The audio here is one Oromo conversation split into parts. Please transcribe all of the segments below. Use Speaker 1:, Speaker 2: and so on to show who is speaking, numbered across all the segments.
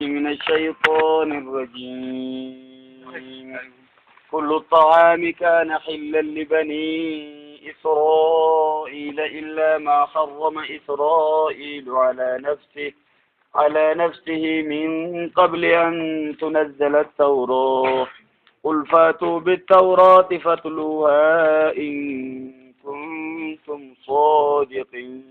Speaker 1: من الشيطان الرجيم. كل الطعام كان حلا لبني إسرائيل إلا ما حرم إسرائيل على نفسه من قبل أن تنزل التوراة. قل فاتوا بالتوراة فاتلوها إن كنتم صادقين.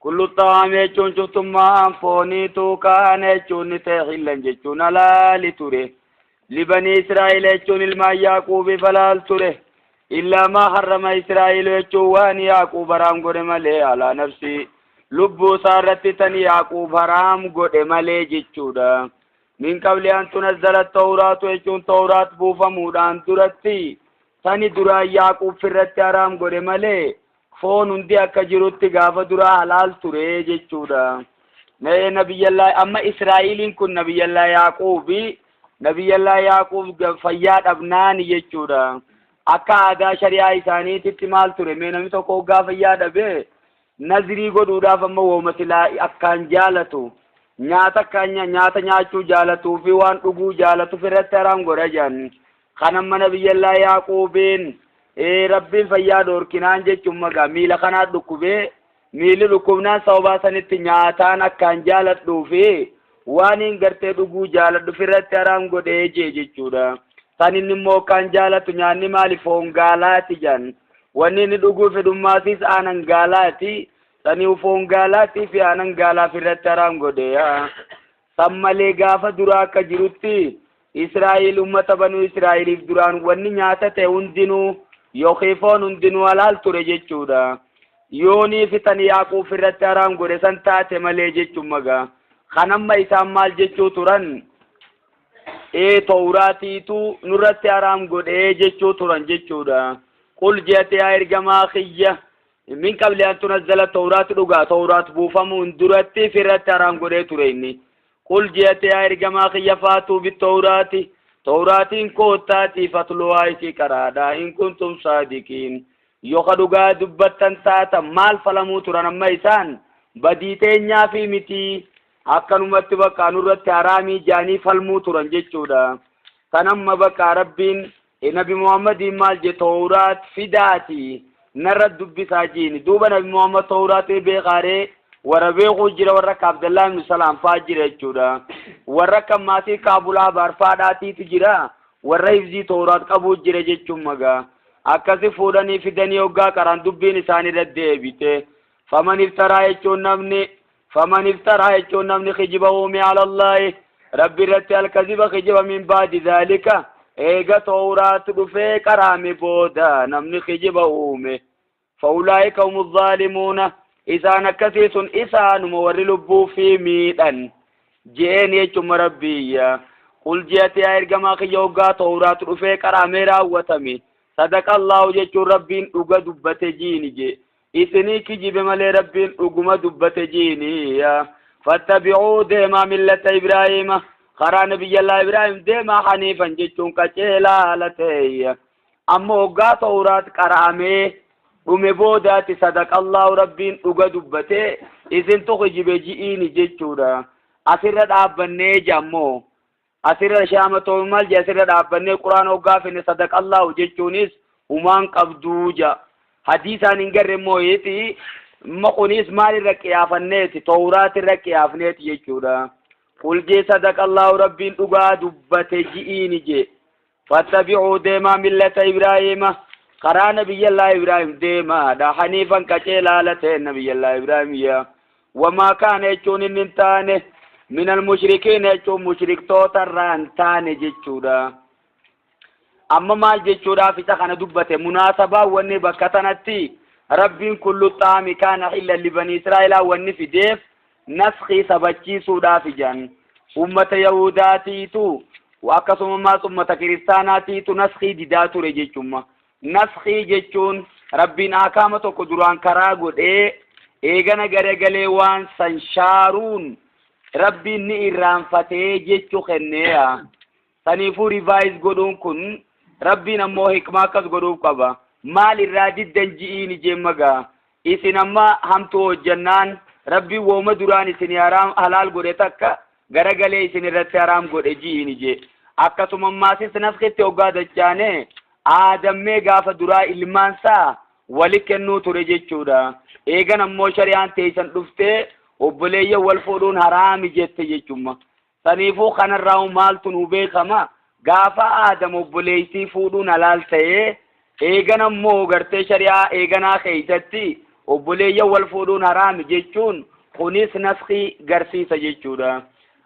Speaker 1: كل الطعام jechuun cuftummaan fooniitu kaana jechuun ni ta'e hillan jechuun halaali ture. Libanii Israa'el jechuun ilmaan Yaaquubiif halaal ture. Illaa maa harrama Israa'el jechuun waan Yaaquub haraam godhe malee alaa nafsi lubbuu isaa irratti tan Yaaquub haraam godhe malee jechuudha. Min qabli an tunazzala tawraatu jechuun tawraat buufamuudhaan duratti tani duraan Yaaquub irratti haraam godhe malee foon hundi akka jirutti gaafa duraa halaal ture jechuudha. Mee nabiyyallaa amma Israa'eliin kun nabiyyallaa Yaaquubi nabiyyallaa Yaaquub fayyaa dhabnaani jechuudha. Akka aadaa shari'aa isaaniititti maal ture mee namni tokko hoggaa fayyaa dhabee nazrii godhuudhaaf amma wooma silaa akkaan jaalatu nyaata akkaan nyaata nyaachuu jaalatuu fi waan dhuguu jaalatu irratti haraam godha jedhan. Kan amma nabiyyallaa Yaaquubiin rabbiin fayyaa dhoorkinaan jechuun magaa miila kanaa dhukkubee miilli dhukkubnaan sababaa sanitti nyaataan akkaan jaaladhuu fi waan hin gartee dhuguu jaaladhu irratti haraam godhee jee jechuudha. San inni immoo akkaan jaalatu nyaanni maali foon gaalaati jedhan. Wanni inni dhuguu fedhummaasiis aanan gaalaati. Sanii foon gaalaatii fi aanan gaalaaf irratti haraam godhee. San malee gaafa duraa akka jirutti Israa'el ummata banuu Israa'eliif duraan wanni nyaata ta'e hundinuu yookiin foon hundinuu halaal ture jechuudha. Yoonii fitan Yaaquub irratti haraam godhe san taate malee jechuun magaa. Kan amma isaan maal jechuu turan? Ee Tawraatiitu nurratti haraam godhee jechuu turan jechuudha. Qul jeete yaa ergamaa kiyya min qabli an tunazzala Tawraatu dhugaa Tawraat buufamuun duratti firratti haraam godhee ture inni. Qul jeete yaa ergamaa kiyya faatuu bitawraati tawraatiin koottaatii fatluwaa isii qaraadhaa in kuntum saadiqiin yoo ka dhugaa dubbattan taatan maal falamuu turan amma isaan badii teenyaa fi mitii akkanumatti bakka nurratti haraamii jaanii falmuu turan jechuudha. Kan amma bakka rabbiin nabi Muhammadiin maal je tawraat fidaati narra dubbisaa jiini duuba nabi Muhammad tawraatii beekaaree warra beekuu jira warra akka Abdallaa ibn Salaam faa jira jechuudha. Warra akka maatii Kaabulaa baarfaadhaatiitu jira warra hifzii tawraat qabuu jira jechuun magaa. Akkasi fuudhanii fidanii hoggaa qaraan dubbiin isaanii irra deebite. Faman iftaraa jechuun namni faman iftaraa jechuun namni kijiba uume alallaahi rabbi irratti alkaziba kijiba min baadi dhaalika eega tawraat dhufee qaraame booda namni kijiba uume. Faulaa'ika humu zaalimuuna isaan akkasii sun isaanuma warri lubbuu fi miidhan je'een jechuun rabbiyya. Qul je'ate yaa ergamaa kiyya hoggaa tawraat dhufee qaraamee raawwatame. Sadaqa Allahu jechuun rabbiin dhuga dubbate jiini je. Isinii kijibe malee rabbiin dhuguma dubbate jiini. Fattabi'uu deemaa millata Ibraahiima karaa nabiyyallaa Ibraahim deemaa haniifan jechuun qaceelaa haala ta'e. Amma hoggaa tawraat qara'amee dhume boodaati sadaqa Allahu rabbiin dhuga dubbate isintu kijibe ji'iini jechuudha. Asirra dhaabbannee jammoo asirra shaamatoo maal jee asirra dhaabbannee quraan hoggaa finne sadaqa Allahu jechuunis humaan qabduu ja. Hadiisaan hin garre moo'eeti amma kunis maalirra qiyaafanneeti tawraat irra qiyaafneeti jechuudha. Qul jee sadaqa Allahu rabbiin dhugaa dubbate ji'iini jee. Fattabi'uu deemaa millata Ibraahiima karaa nabiyyallaa Ibraahim deemaadha. Haniifan qaceelaa haala ta'een nabiyyallaa Ibraahim yaa. Wamaa kaana jechuun inni hin taane minal mushrikiin jechuun mushriktoota irraa hin taane jechuudha. Amma maal jechuudhaaf isa kana dubbate munaasabaa wanni bakka tanatti rabbiin kullu xaami kaana xilla libanii Israa'elaa wanni fideef naskii sabachiisuudhaaf ijaan ummata Yahudaatiitu akkasuma maas ummata kiristaanaatiitu naskii didaa ture jechuudha. Naskii jechuun Rabbiin ahkaama tokko duraan karaa godhee eegana garagalee waan san shaaruun Rabbiin ni irraanfatee jechuu kenneeya. Saniifuu revise godhuun kun Rabbiin ammoo hikmaa akkas godhuuf qaba. Maal irraa diddan ji'iini jeemmagaa. Isin amma hamtuu hojjannaan Rabbiin wooma duraan isin haraam halaal godhe takka garagalee isin irratti haraam godhe ji'iini jee. Akkasuma ammaasis naskitti hoggaa dachaane aadammee gaafa duraa ilmaansaa wali kennuu ture jechuudha. Eegan ammoo shari'aan teessan dhuftee obboleeyyan wal fuudhuun haraami jette jechumma. Saniifuu kanarraa maaltu nu beekama? Gaafa aadam obboleessii fuudhuun halaal ta'ee eegan ammoo gartee shari'aa eeganaa keessatti obboleeyyan wal fuudhuun haraami jechuun kunis naskii garsiisa jechuudha.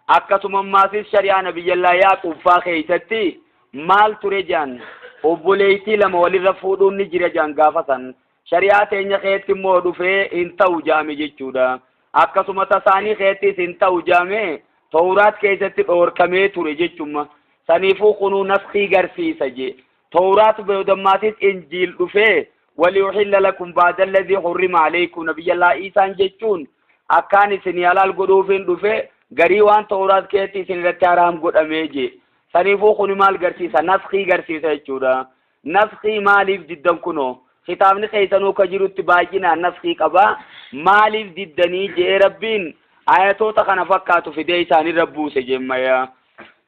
Speaker 1: Akkasuma ammaasis shari'aa nabiyyallaa Yaaqub faa keessatti maal ture jaan obboleettii lama walirra fuudhuun ni jira jaan gaafa san. Shari'aa teenya keetti immoo dhufee hin ta'u jaame jechuudha. Akkasuma tasaanii keettis hin ta'u jaame Tawraat keessatti dhoorkamee ture jechumma. Saniifuu kunuu naskii garsiisa jee. Tawraat boodammaatis Injiil dhufee waliyuhilla lakum ba'da alladhii hurrima alaykum nabiyyallaa Iisaan jechuun akkaan isin halaal godhuufiin dhufe garii waan Tawraat keessatti isin irratti haraam godhamee jee. Saniifuu kuni maal garsiisa? Naskii garsiisa jechuudha. Naskii maaliif diddan kunoo? Kitaabni keessanuu ka jirutti baay'inaan naskii qaba. Maaliif diddanii je'ee Rabbiin ayatoota kana fakkaatu fidee isaanirra buuse jemmaya.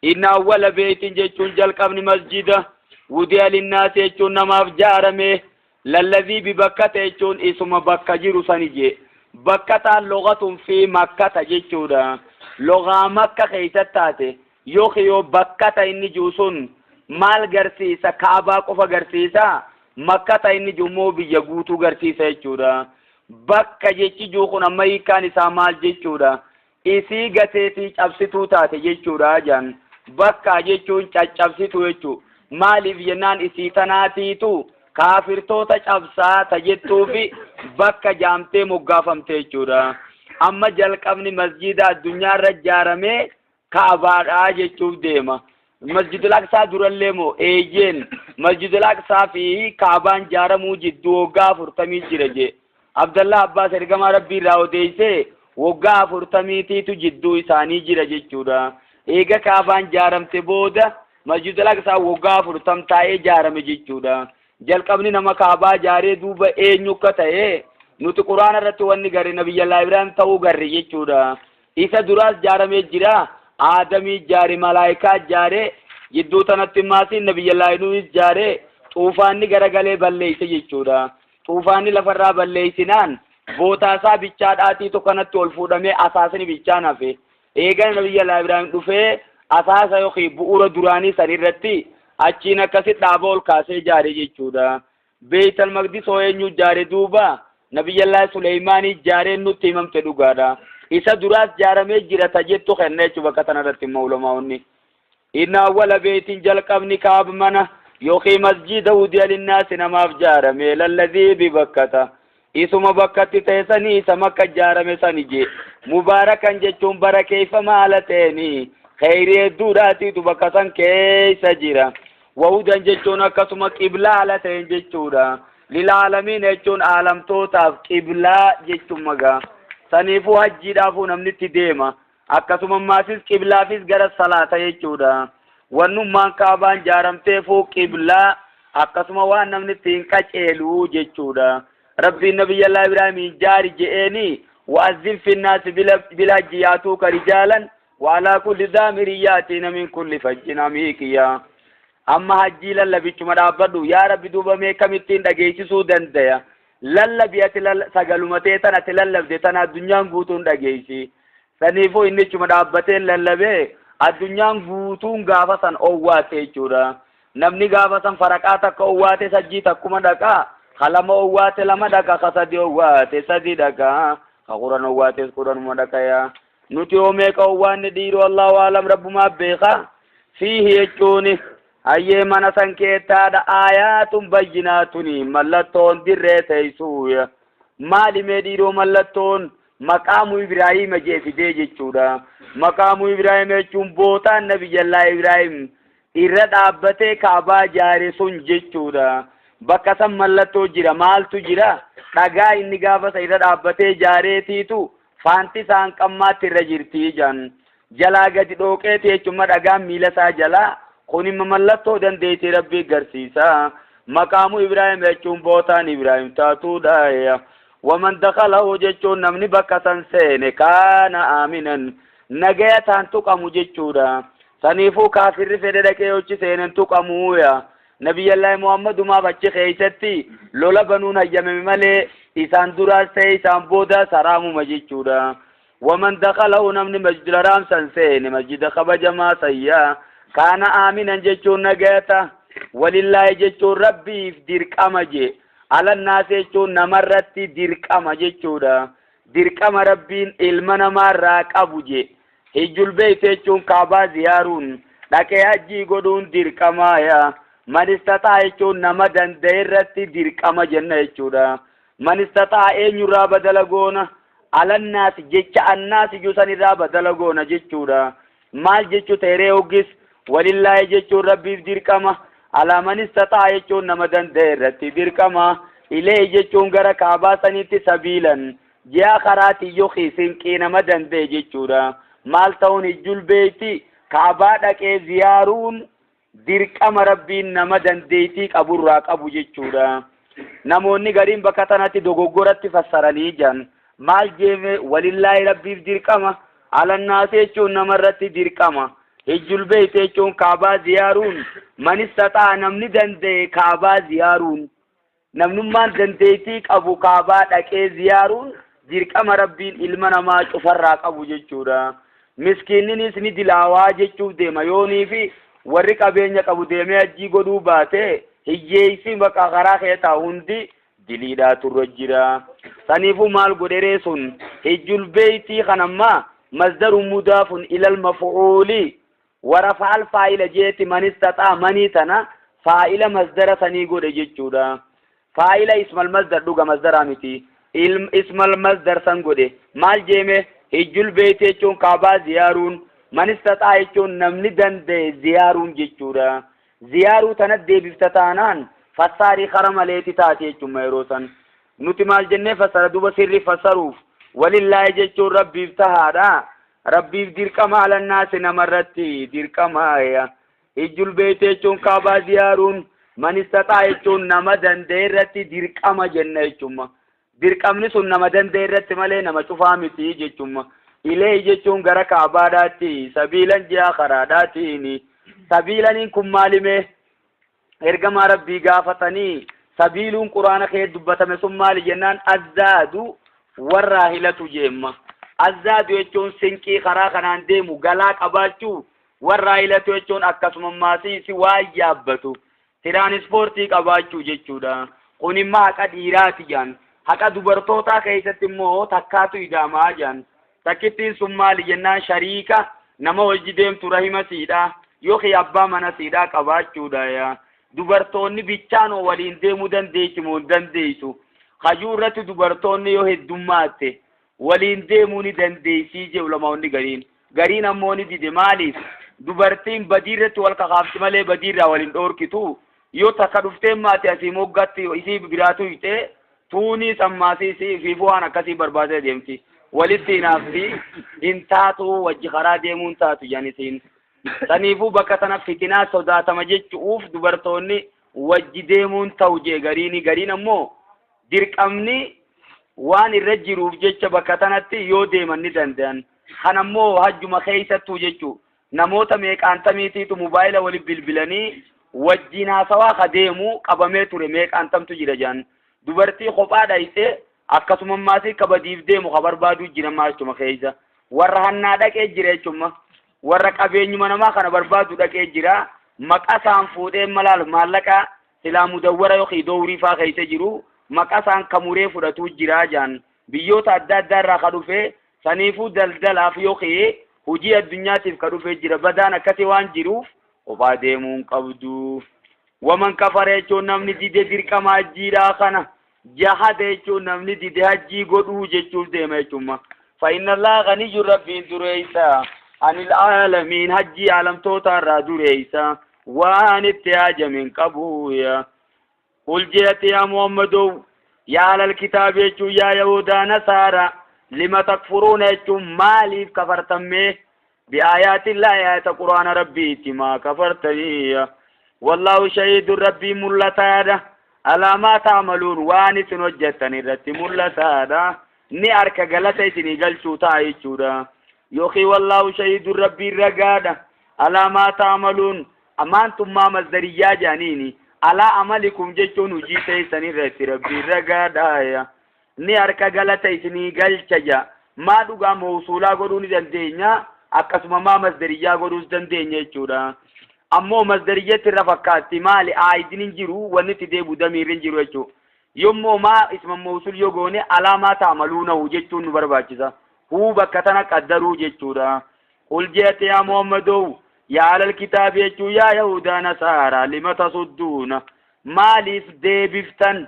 Speaker 1: Inna awwala beeytin jechuun jalqabni masjida wudi'a linnaasi jechuun namaaf jaarame lallazii bi bakkata jechuun isuma bakka jiru sani jee. Bakkataan logatun fi makkata jechuudha. Logaa makka keessatti taate yookiin yoo bakkata inni jiru sun maal garsiisa? Kaabaa qofa garsiisa. Makkata inni jiru immoo biyya guutuu garsiisa jechuudha. Bakka jechi jiru kun amma hiikkaan isaa maal jechuudha? Isii gateetii cabsituu taate jechuudha jaan. Bakka jechuun caccabsituu jechuu. Maaliif jennaan isii tanaatiitu kaafirtoota cabsaa ta jettuufi bakka jaamtee moggaafamte jechuudha. Amma jalqabni masjiida addunyaarra ijaaramee Ka'abaadha jechuuf deema. Masjidul Aqsaa durallee moo eeyyeen Masjidul Aqsaa fi Ka'abaan jaaramuu jidduu waggaa 40 jira jee. Abdallah Abbaas ergamaa Rabbii irraa odeessee waggaa 40tiitu jidduu isaanii jira jechuudha. Eega Ka'abaan jaaramte booda Masjidul Aqsaa waggaa 40 taa'ee jaarame jechuudha. Jalqabni nama Ka'abaa jaaree duuba eenyu akka ta'e nuti Quraana irratti wanni garre Nabiyyallaa Ibraahim ta'uu garre jechuudha. Isa duraas jaaramee jira. Aadamii jaare, malaayikaa jaare, jidduu tanatti maasiin Nabiyyallaahi Nuhis jaare, xuufaanni garagalee balleeyse jechuudha. Xuufaanni lafarraa balleeysinaan bootaasaa bichaadhaatiitu kanatti ol fuudhamee asaasni bichaan hafe. Eegana Nabiyyallaahi Ibraahim dhufee asaasa yookiin bu'uura duraanii san irratti achiin akkasi dhaaba ol kaasee jaare jechuudha. Beeytal Maqdis hoo eenyu jaare duuba? Nabiyyallaahi Suleymaanii jaareen nutti himamte dhugaadha. Isa duraas jaaramee jira ta jettu kenna jechuudha bakka tanarratti immoo ulamaa'onni. Inna awwala beeytiin jalqabni kaab mana yookiin masjiida wudi'a linnaasi namaaf jaarame lallazii bi bakkata. Isuma bakkatti ta'e sanii isa makka jaarame sani jee. Mubaarakan jechuun barakeeffama haala ta'eeni kheyrii hedduudhaatiitu bakka san keessa jira. Wahudan jechuun akkasuma qiblaa haala ta'een jechuudha. Lilaalamiin jechuun aalamtootaaf qiblaa jechuun magaa. Saniifuu hajjiidhaafuu namni itti deema. Akkasuma ammaasis qiblaafis gara salaata jechuudha. Wannummaan kaabaan jaaramteefuu qiblaa akkasuma waan namni ittiin qaceelu jechuudha. Rabbiin Nabiyyallaa Ibraahimiin jaari je'eeni wa'azzin finnaasi bilhajji yaatuuka rijaalan wa'alaa kulli daamirin yaatiina min kulli fajjin amiiqiya. Amma hajjii lallabichuma dhaabbadhu yaa Rabbi duuba mee kamittiin dhageessisuu dandaya. Lallabi ati sagaluma tee tan ati lallabde tana addunyaan guutuun dhageessi. Saniifuu inni ichuma dhaabbatee lallabee addunyaan guutuun gaafa san owwaatte jechuudha. Namni gaafa san faraqaa takka owwaate sajjii takkuma dhaqa. Ka lama owwaate lama dhaqa. Ka sadi owwaate sadi dhaqa. Ka 10 owwaates kudhanuma dhaqa yaa. Nuti hoo meeqa owwaanne dhiiroo Allahu aalam rabbumaa beeka. Fiihi jechuuni hayyee mana san keettaadha aayaatun bayyinaatuni mallattoon dirree teessuuya. Maali mee dhiiroo mallattoon maqaamu Ibraahiima jee fidee jechuudha. Maqaamu Ibraahim jechuun bootaan Nabiyyallaa Ibraahim irra dhaabbatee kaabaa jaare sun jechuudha. Bakka san mallattoo jira. Maaltu jira? Dhagaa inni gaafa isa irra dhaabbatee jaareetiitu faanti isaan qammaatti irra jirti jan. Jalaa gadi dhooqeeti jechuun dhagaan miila isaa jalaa kun imma mallattoo dandeettii Rabbii garsiisa. Maqaamu Ibraahim jechuun bootaan Ibraahim taatuudha. Waman dakalahu jechuun namni bakka san seene kaana aaminan nagaya taan tuqamu jechuudha. Saniifuu kaafirri fedhe dhaqee yochi seenen tuqamuuya. Nabiyyallaahi Muhammadumaaf achi keessatti lola banuun hayyamame malee isaan duraas ta'e isaan boodaas haraamuma jechuudha. Waman dakalahu namni masjidil haraam san seene masjida kabajamaa sayyaa kaana aaminan jechuun nagayata. Walillaahi jechuun Rabbiif dirqama je. Alannaas jechuun namarratti dirqama jechuudha. Dirqama Rabbiin ilma namaarraa qabu je. Hijjul beeyte jechuun Kaabaa ziyaaruun dhaqee hajjii godhuun dirqamaaya. Man istaxaa jechuun nama danda'e irratti dirqama jenna jechuudha. Man istaxaa eenyurraa badala goona? Alannaas jecha annaas iyyuu sanirraa badala goona jechuudha. Maal jechuu ta'eree hoggis? Walillaahi jechuun Rabbiif dirqama. Alaa man istaxaa jechuun nama danda'e irratti dirqama. Ilee jechuun gara Kaabaa sanitti sabiilan ji'a karaatii yookiin sinqii nama danda'e jechuudha. Maal ta'uun hijjul beeyti Kaabaa dhaqee ziyaaruun dirqama Rabbiin nama dandeettii qaburraa qabu jechuudha. Namoonni gariin bakka tanatti dogoggoratti fassaranii jiran. Maal jeeme? Walillaahi Rabbiif dirqama. Alannaas jechuun namarratti dirqama. Hijjul beeyte jechuun Kaabaa ziyaaruun man istaxaa namni danda'e Kaabaa ziyaaruun namnummaan dandeettii qabu Kaabaa dhaqee ziyaaruun dirqama Rabbiin ilma namaa cufarraa qabu jechuudha. Miskiinninis ni dilaawaa jechuuf deema yoonii fi warri qabeenya qabu deemee hajjii godhuu baate hiyyeessi bakka karaa kee taa'u hundi diliidhaa turre jira. Saniifuu maal godheree sun hijjul beeytii kanammaa masdaru mudaafun ilal maf'uuli warafa al faa'ila jeeti man istaxaa manii tana faa'ila masdara sanii godhe jechuudha. Faa'ila ismal masdar dhuga masdaraa miti. Ismal masdar san godhe. Maal jeeme? Hijjul beeyti jechuun Kaabaa ziyaaruun man istaxaa jechuun namni danda'e ziyaaruun jechuudha. Ziyaaruu tana deebifta taanaan fassaarii kara maleeti taate jechuudha yeroo san. Nuti maal jennee fassara duba sirri fassaruuf? Walillaahi jechuun Rabbiif tahaadha. Rabbiif dirqama alannaasi namarratti dirqama. Hijjul beeyti jechuun Kaabaa ziyaaruun man istaxaa jechuun nama danda'e irratti dirqama jenna jechuudha. Dirqamni sun nama danda'e irratti malee nama cufaa miti jechuudha. Ilee jechuun gara Kaabaadhaatti sabiilan ji'a karaadhaatiin. Sabiilaniin kun maalime? Ergamaa Rabbii gaafatanii sabiiluun quraana kee dubbatame sun maali jennaan azzaadu warraa hilatu jeemma. Azzaadu jechuun sinqii karaa kanaan deemu galaa qabaachuu, warraa hilatu jechuun akkasuma maasii si waan yaabbatu tiraanispoortii qabaachuu jechuudha. Kun immoo haqa dhiiraati jaan. Haqa dubartootaa keessatti immoo takkaatu idaamaa jaan. Takkittiin sun maali jennaan shariika nama wajji deemtu rahima siidha yookiin abbaa mana siidhaa qabaachuudha. Dubartoonni bichaanoo waliin deemuu dandeessu moo hin dandeessu? Hajuu irratti dubartoonni yoo heddummaatte waliin deemuu ni dandeessii jedhu lamaonni gariin. Gariin ammoo ni dide. Maaliif? Dubartiin badii irratti wal kakaafti malee badii irraa waliin dhoorkitu. Yoo takka dhuftee maati asii moggaatti isii biraatu hiixee tuunii sammaasii isii fiifuu waan akkasii barbaadee deemti. Walitti hinaafti hin taatu wajji karaa deemuun taatu janisiin. Saniifuu bakka sana fitinaa sodaatama jechuuf dubartoonni wajji deemuun ta'u jee gariini. Gariin ammoo dirqamni waan irra jiruuf jecha bakka tanatti yoo deeman ni danda'an. Kanammoo hajjuma keessattuu jechuu namoota meeqaantamiitiitu mobaayila waliin bilbilanii wajjin haasawaa ka deemu qabamee ture meeqaantamtu jira jaan. Dubartii kophaa dhayxee akkasuma maasii kabadiif deemu ka barbaaduu jira maachuma keessa. Warra hannaa dhaqee jira jechuudha. Warra qabeenyuma namaa kana barbaadu dhaqee jira. Maqaa isaan fuudhee malaal maallaqa silaa mudawwara yookiin dowrii faa keessa jiru maqaa isaan kamuree fudhatuu jira jaan. Biyyoota adda addaa irraa ka dhufe saniifuu daldalaaf yookiin hojii addunyaatiif ka dhufee jira. Badaan akkasii waan jiruuf kophaa deemuu hin qabdu. Waman kafara jechuun namni dide dirqama hajjiidhaa kana. Jahada jechuun namni dide hajjii godhuu jechuuf deema jechuudha. Fa inna Allaha ghaniyyun Rabbiin dureessa. Anil aalamiin hajjii aalamtoota irraa dureessa. Waan itti haajame hin qabu. Qul je'ati yaa Muhammadoo, yaa ahlal kitaabi jechuun yaa Yahudaa Nasaara, lima takfuruuna jechuun maaliif kafartan mee? Bi'aayaatillaahi aayata Qur'aana Rabbiitti maa kafartanii? Wallaahu shahiidun Rabbii mul'ataadha. Alaa maa ta'maluun waan isin hojjettan irratti mul'ataadha. Ni harka galata isinii galchuu ta'a jechuudha. Yookiin wallaahu shahiidun Rabbiin ragaadha. Alaa maa ta'maluun amaantummaa masdariyyaa jedhaniini. Alaa amalikum jechuun hojii teessan irratti Rabbiin ragaadha. Ni harka galata isinii galcha jedha. Maa dhugaa mawsuulaa godhuu ni dandeenya. Akkasuma maa masdariyyaa godhuus dandeenya jechuudha. Ammoo masdariyyatti irra fakkaatti maali aayidin hin jiru wanni itti deebi'u damiirri hin jiru jechuudha. Yommoo maa isma mawsul yoo goone alaa maa ta'maluunahu jechuun nu barbaachisa. Huu bakka tana qaddaruu jechuudha. Qul je'ate yaa Muhammadoo yaa alal kitaabi jechuun yaa Yahudaa Nasaaraa lima tasudduuna maaliif deebiftan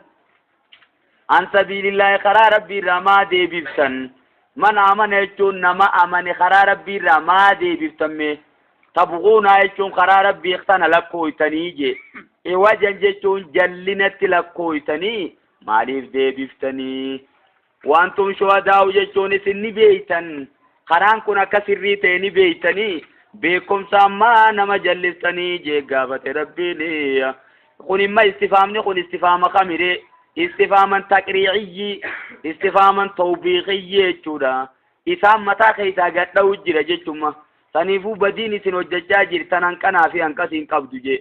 Speaker 1: an sabiilillaahi karaa rabbii irraa maa deebiftan man amana jechuun nama amane karaa rabbii irraa maa deebiftan mee tabghuunaa jechuun karaa rabbii tana lakkooytanii je iwajan jechuun jallinatti lakkooytanii maaliif deebiftanii wantum shuhadaa'u jechuun isin ni beeytan karaan kun akka sirrii ta'e ni beeytanii beekumsa ammaa nama jallistanii jee gaafate rabbiin. Kun imma istifaamni kun istifaama kamiree? Istifaaman taqriiciyyi, istifaaman tawbiiqiyyi jechuudha. Isaan mataa keessaa gadha'u jira jechuma. Saniifuu badiin isin hojjechaa jirtan hanqanaa fi hanqasii hin qabdu jee.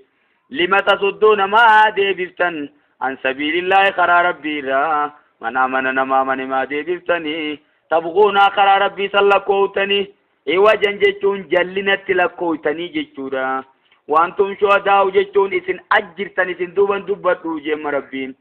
Speaker 1: Lima tasudduuna maa deebiftan an sabiilillaahi karaa rabbii irraa man amana nama amane maa deebiftanii tabghuunaa karaa rabbii san lakkoowtanii iwajan jechuun jallinatti lakkooytanii jechuudha. Wantum shuhadaa'u jechuun isin ajjirtan isin duuban dubbadhu jeemma rabbiin.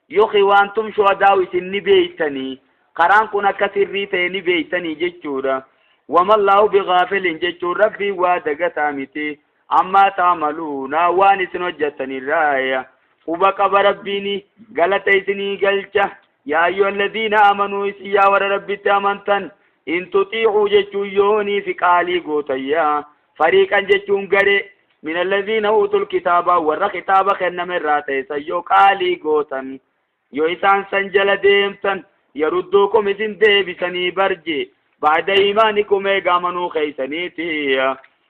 Speaker 1: Yookiin wantum shuhadaa'u isin ni beeytanii karaan kun akka sirrii ta'e ni beeytanii jechuudha. Wamallaahu bighaafilin jechuun rabbiin waa dagataa miti. Ammaa ta'maluuna waan isin hojjettanirraa quba qaba rabbiin galata isinii galcha. Yaa ayyuhalladiina amanuu isin yaa warra rabbitti amantan in tuxiicuu jechuun yoonii fi qaalii gootayyaa fariiqan jechuun garee min alladhiina uutul kitaaba warra kitaaba kenname irraa ta'e san yoo qaalii gootan yoo isaan san jala deemtan yarudduukum isin deebisanii barje ba'da iimaanikum eega amanuu keeysaniiti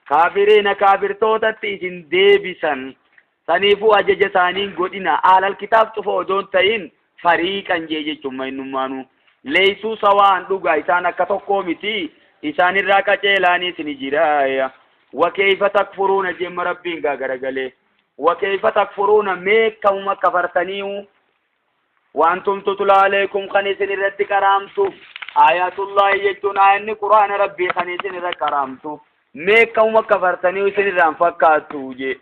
Speaker 1: kaafiriina kaafirtootatti isin deebisan. Saniifuu ajaja isaaniin godhina ahlal kitaab cufa odoon ta'in fariiqan jee jechuun ma'innummaanuu leeysuu sawaan dhugaa isaan akka tokkoo miti isaanirraa qaceelaaniis ni jira. Wakeeyfa takfuruuna jemma rabbiin gaa garagalee wakeeyfa takfuruuna meekamuma kafartaniihu wantum tutla alaykum kan isin irratti qaraamtu ayatullahi jechuun ayanni quraana rabbii kan isin irra qaraamtu meekamuma kafartanii isin irraan fakkaattu je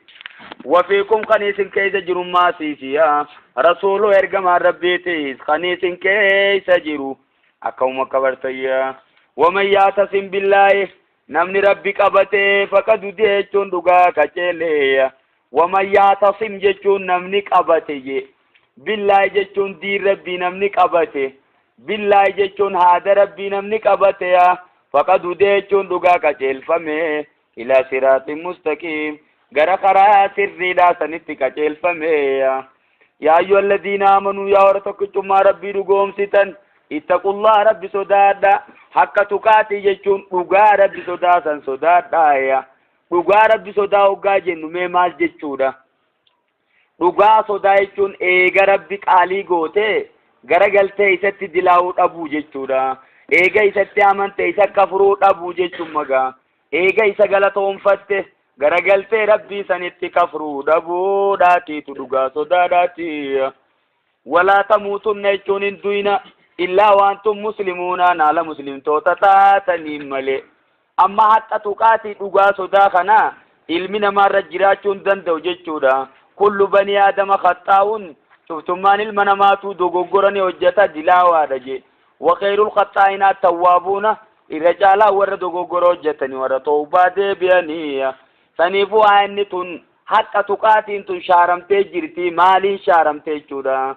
Speaker 1: wafiikum kan isin keessa jirummaa siisiya rasuulu ergamaan rabbiitiis kan isin keessa jiru akkamuma kafartayya waman yaatasim billaahi namni rabbi qabate faqad hudiya jechuun dhugaa qaceeleya waman yaatasim jechuun namni qabate je billaahi jechuun diin rabbii namni qabate billaahi jechuun haada rabbii namni qabate ya faqad hudiya jechuun dhugaa qaceelfame ila siraatin mustaqiim gara karaa sirriidhaa sanitti qaceelfame ya. Yaa ayyuha alladhiina aamanuu yaa warra tokkichummaa rabbii dhugoomsitan ittaqullaha rabbi sodaadha hakka tuqaatii jechuun dhugaa rabbi sodaasan sodaadha ya. Dhugaa rabbi sodaa hoggaa jennu mee maal jechuudha? Dhugaa sodaa jechuun eega rabbi qaalii gootee garagaltee isatti dilaa'uu dhabuu jechuudha. Eega isatti amante isa kafuruu dhabuu jechuun magaa. Eega isa galatoonfatte garagaltee rabbii sanitti kafuruu dhabuudhaatiitu dhugaa sodaadhaati. Walaa tamuutunna jechuun hin duyna illaa waantum muslimuuna naala muslimtoota taataniin malee. Amma haqa tuqaatii dhugaa sodaa kana ilmi namaarra jiraachuu hin danda'u jechuudha. Kullu banii aadama khaxaa'uun cuftummaan ilma namaatu dogoggora ni hojjeta dilaawaadha je. Wa khayrul khaxaa'ina attawwaabuuna irra caalaa warra dogoggora hojjetanii warra tawbaa deebi'anii. Saniifuu aayanni tun haqa tuqaatiin tun shaaramtee jirti maaliin shaaramtee jechuudha.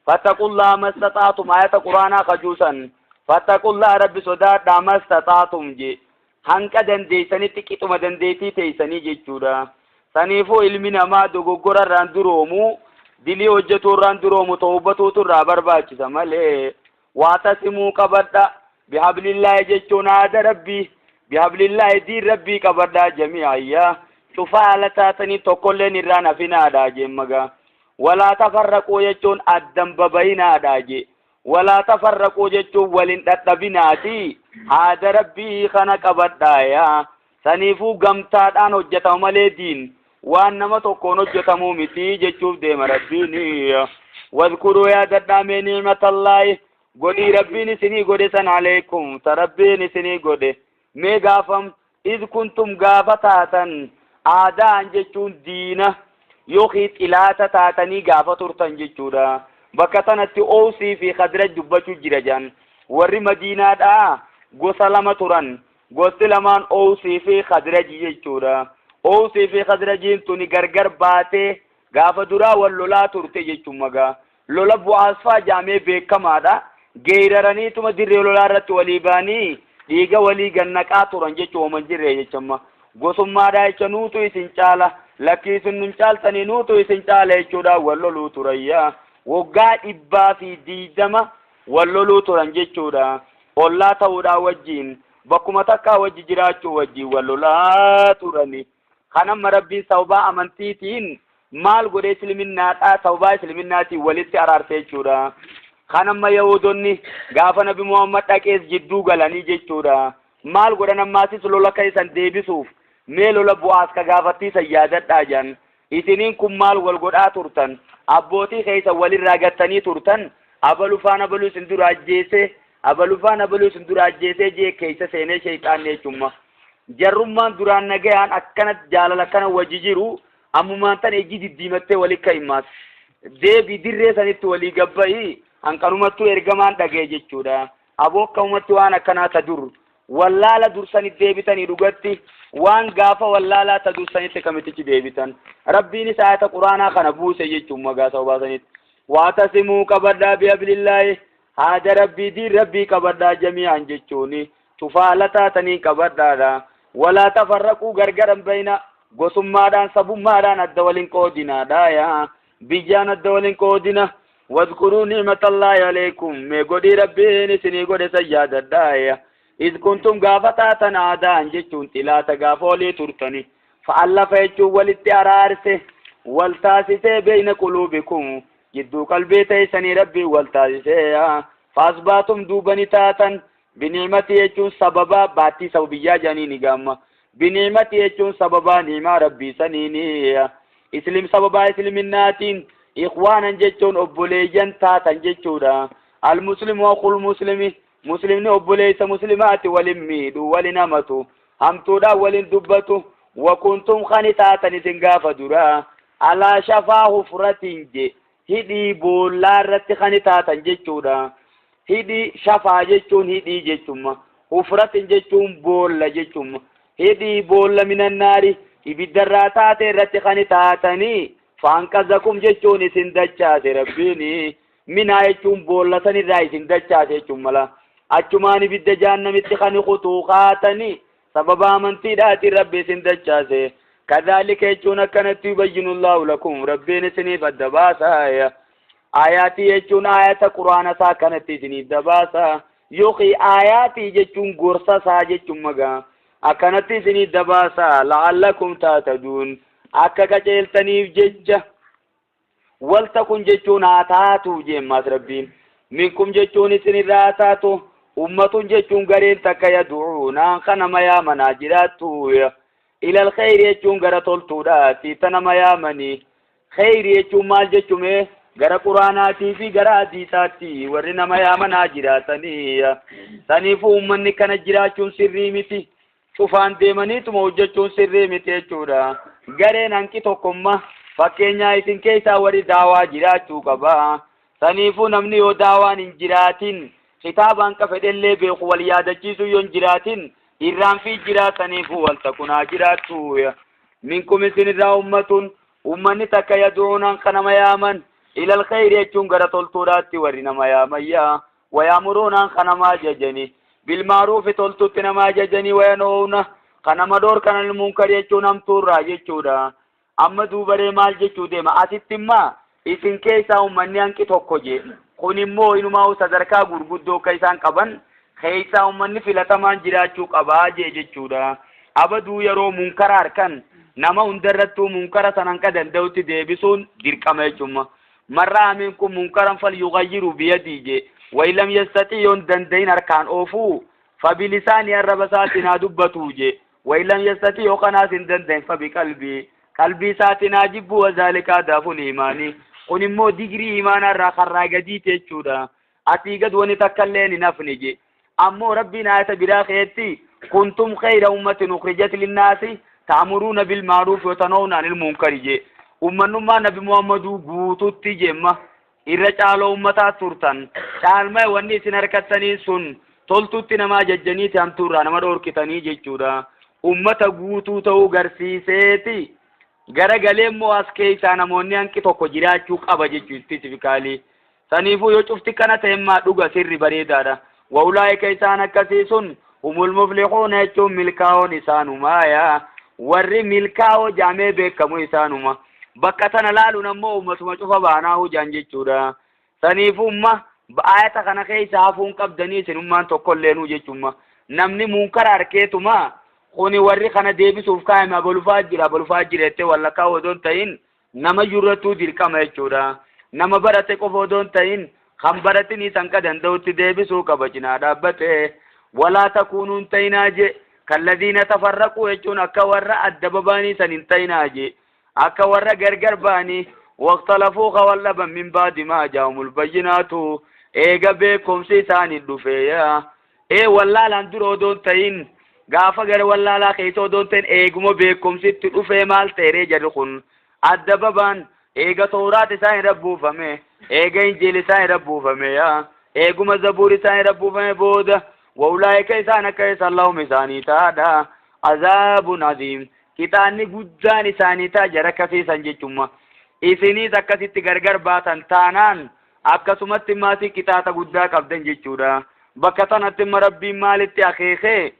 Speaker 1: Fattaqullaa mastaxaatum ayata quraanaa kajuusan fattaqullaa rabbi sodaadhaa mastaxaatum je hanqa dandeessanitti qixuma dandeettii teessanii jechuudha. Saniifuu ilmi namaa dogoggora irraan duroomu Dilii hojjetuu irraan duroomu tawbatuutu irraa barbaachisa malee. Wa'tasimuu qabadha bihablillaahi jechuun haada Rabbii, bihablillaahi diin Rabbii qabadhaa jamii'an cufa haala taatanii tokkolleen irraan hafinaadha jeen magaa. Walaa tafarraquu jechuun addan babayinaadha jee. Walaa tafarraquu jechuun walin dhadhabinaati haada Rabbii kana qabadhaa yaa. Saniifuu gamtaadhaan hojjetama malee diin waan nama tokkoon hojjetamuu miti jechuuf deema Rabbiin. Wadkuruu yaadadhaa mee ni'matallaahi godhii Rabbiin isinii godhe san aleekum ta Rabbiin isinii godhe mee gaafam iz kuntum gaafa taatan aadaan jechuun diina yookiin xilaata taatanii gaafa turtan jechuudha. Bakka sanatti Ousii fi Khazraj dubbachuu jira jaan. Warri Madiinaadhaa gosa lama turan. Gosti lamaan Ousii fi Khazraji jechuudha. Ousii fi Khazrajiin tuni gargar baatee gaafa duraa wal lolaa turte jechuun magaa. Lola bu'aasfaa jaamee beekamaadha. Geeraraniituma dirree lolaa irratti walii ba'anii dhiiga walii gannaqaa turan jechuun homan jirree jechamma. Gosummaadhaa jecha nuutu isin caala, lakkii isin nun caaltanii nuutu isin caala jechuudhaan wal loluu turayya. Waggaa 120 wal loluu turan jechuudha. Ollaa ta'uudhaa wajjiin bakkuma takkaa wajji jiraachuu wajjiin wal lolaa turani. Kan amma Rabbiin sababaa amantiitiin maal godhee isliminnaadhaa sababaa isliminnaatiin walitti araarse jechuudha. Kan amma Yahuudonni gaafa Nabi Muhammad dhaqees jidduu galanii jechuudha. Maal godhan ammaasis lola keessan deebisuuf mee lola bu'aas ka gaafattiisan yaadadhaa jedhan. Isiniin kun maal wal godhaa turtan? Abbootii keessan walirraa gattanii turtan. Abalu faan abaluu isin dura ajjeese, abalu faan abaluu isin dura ajjeesee jee keessa seenee sheeyxaanni jechuudha. Jarrummaan duraan nagayaan akkana jaalala akkana wajji jiru ammumaan tan ijji diddiimattee wali ka'immaas. Deebi dirree sanitti walii gabba'i hanqanumattuu ergamaan dhaga'e jechuudha. Aboo akkamumatti waan akkanaa ta dur wallaala dursanitti deebitanii dhugatti waan gaafa wallaalaa ta dursanitti kamitichi deebitan. Rabbiinis ayata quraanaa kana buuse jechuun magaa sababaa sanitti. Waatasimuu qabadhaa bihablillaahi haada Rabbii diin Rabbii qabadhaa jamii'an jechuuni cufaala taatanii qabadhaadha. Walaa tafarraquu gargaran bayna gosummaadhaan sabummaadhaan adda walin qoodinaadha yaa biyyaan adda walin qoodina. Wadkuruu ni'matallaahi aleekum mee godhii Rabbiin isinii godhe san yaadadhaa yaa. Iz kuntum gaafa taatan aadaan jechuun xilaata gaafa olii turtani. Fa'allafa jechuun walitti araarse wal taasisee beeyna quluubikum jidduu qalbii teessanii Rabbiin wal taasisee yaa. Faasbaatum duuba ni taatan bini'mati jechuun sababaa baattii sababiyyaa jedhanii ni gaamma. Bini'mati jechuun sababaa ni'imaa Rabbii saniini. Islim sababaa isliminnaatiin ikhwaanan jechuun obboleeyyan taatan jechuudha. Almuslimu akul muslimi muslimni obboleessa muslimaati walin miidhu walin hamatu hamtuudhaan walin dubbatu wakuntum kani taatan isin gaafa duraa alaa shafaa hufratiin je hidhii boollaa irratti kani taatan jechuudha. Hidhii shafaa jechuun hidhii jechumma. Hufratin jechuun boolla jechumma. Hidhii boolla minannaari ibiddarraa taate irratti kani taatanii faanqazakum jechuun isin dachaase Rabbiini. Minaa jechuun boolla sanirraa isin dachaase jechuun mala. Achumaan ibidda jahannamitti kani kutuu kaatanii sababa amantiidhaatiin Rabbi isin dachaase. Kadhaalika jechuun akkanatti yubayyinullaahu lakum Rabbiin isiniif adda baasa. Ayaatii jechuun ayata quraana isaa akkanatti isiniif dabaasa. Yookiin ayaatii jechuun gorsa isaa jechuun magaa. Akkanatti isiniif dabaasa la'allakum taataduun akka qaceeltaniif jecha. Waltakun jechuun haa taatu jeemmaas Rabbiin. Minkum jechuun isinirraa haa taatu. Ummatun jechuun gareen takka yadu'uunaan kan nama yaamanaa jiraattu. Ilal kheyri jechuun gara toltuudhaati ta nama yaamanii. Kheyri jechuun maal jechume gara quraanaatii fi gara hadiisaatti warri nama yaamanaa jiraatanii. Saniifuu ummanni kana jiraachuun sirrii miti. Cufaan deemaniituma hojjechuun sirrii miti jechuudha. Gareen hanqi tokkomma fakkeenyaa isin keessaa warri daawaa jiraachuu qaba. Saniifuu namni yoo daawaan hin jiraatin kitaaba hanqa fedhellee beeku wal yaadachiisuu yoo hin jiraatin irraan fi jira saniifuu wal takunaa jiraattu. Minkum isinirraa ummatun ummanni takka yadu'uunaan kan nama yaaman ilal kheyri jechuun gara toltuudhaatti warri nama yaaman yaa wayaamuruunaan kan nama ajajani bilmaaruufi toltutti nama ajajanii wayanhoowna kan nama dhoorkan anil munkar jechuun hamtuurraa jechuudha. Amma duubaree maal jechuu deema asitti immaa Isin keessaa ummanni hanqi tokko jee. Kun immoo inumaa sadarkaa gurguddoo akka isaan qaban keessaa ummanni filatamaan jiraachuu qabaa jee jechuudha. Abaduu yeroo munkara harkan nama hundarrattuu munkara san hanqa danda'utti deebisuun dirqama jechuudha. Man ra'a minkum munkaran falyughayyirhu biyadii jee. Wa lam yastaxi yoon danda'in harkaan oofuu fabilisaanii arraba isaatiin haa dubbatuu jee. Wa lam yastaxi yoo kanaas hin danda'in fabiqalbii qalbii isaatiin haa jibbu wazaalika adaaful imaanii. Kun immoo digirii imaanaa irraa karraa gadiiti jechuudha. Asii gad wani takka illee hin hafne jee. Ammoo Rabbiin ayata biraa keetti kuntum khayra ummatin ukhrijat linnaasi ta'muruuna bil ma'ruuf wa tanhawna 'anil munkari jee. Ummannummaa Nabi Muhammaduu guututti jemma irra caaloo ummataa turtan. Caalmaa wanni isin harkattanii sun toltutti nama ajajjaniiti hamtuurraa nama dhoorkitanii jechuudha. Ummata guutuu ta'uu garsiiseeti. Gara galee immoo as keessaa namoonni hanqi tokko jiraachuu qaba jechuu specifically. Saniifuu yoo cufti kana ta'e immaa dhuga sirri bareedaadha. Wa'ulaa'ika isaan akkasii sun humul muflixuuna jechuun milkaa'oon isaanumaaya. Warri milkaa'oo jaamee beekamu isaanuma. Bakka tana laaluun ammoo ummatuma cufa baanaa hujaan jechuudha. Saniifuu umma ayata kana keessa hafuun qabdanii isinummaan tokkolleenuu jechuudha. Namni munkara harkeetuma kuni warri kana deebisuuf kaa'ame abalufaa jira abalufaa jira jettee wallakkaa odoo hin ta'in nama yurrattuu dirqama jechuudha. Nama barate qofa odoo hin ta'in kan baratinii san ka danda'utti deebisuu qaba cinaa dhaabbatee. Walaa takuunuu hin ta'inaa je kalladiina tafarraquu jechuun akka warra adda babaanii san hin ta'inaa je akka warra gargar ba'anii waqtalafuu ka wal dhaban min baadi maa jaa'umul bayyinaatu eega beekumsi isaanii dhufe yaa ee wallaalaan dura odoo hin ta'in gaafa gara wallaalaa keessa odoo hin ta'in eeguma beekumsitti dhufee maal ta'eree jarri kun adda babaan eega tooraat isaan irra buufame eega injiil isaan irra buufame yaa eeguma zabuur isaan irra buufame booda wa'ulaa'ika isaan akka isaan lahum isaanii taadha azaabun aziim qixaanni guddaan isaanii ta'a jara akkasiisan jechumma isiniis akkasitti gargar baatan taanaan akkasumatti maatii qixaaxa guddaa qabdan jechuudha. Bakka tanatti imma Rabbiin maalitti akeekee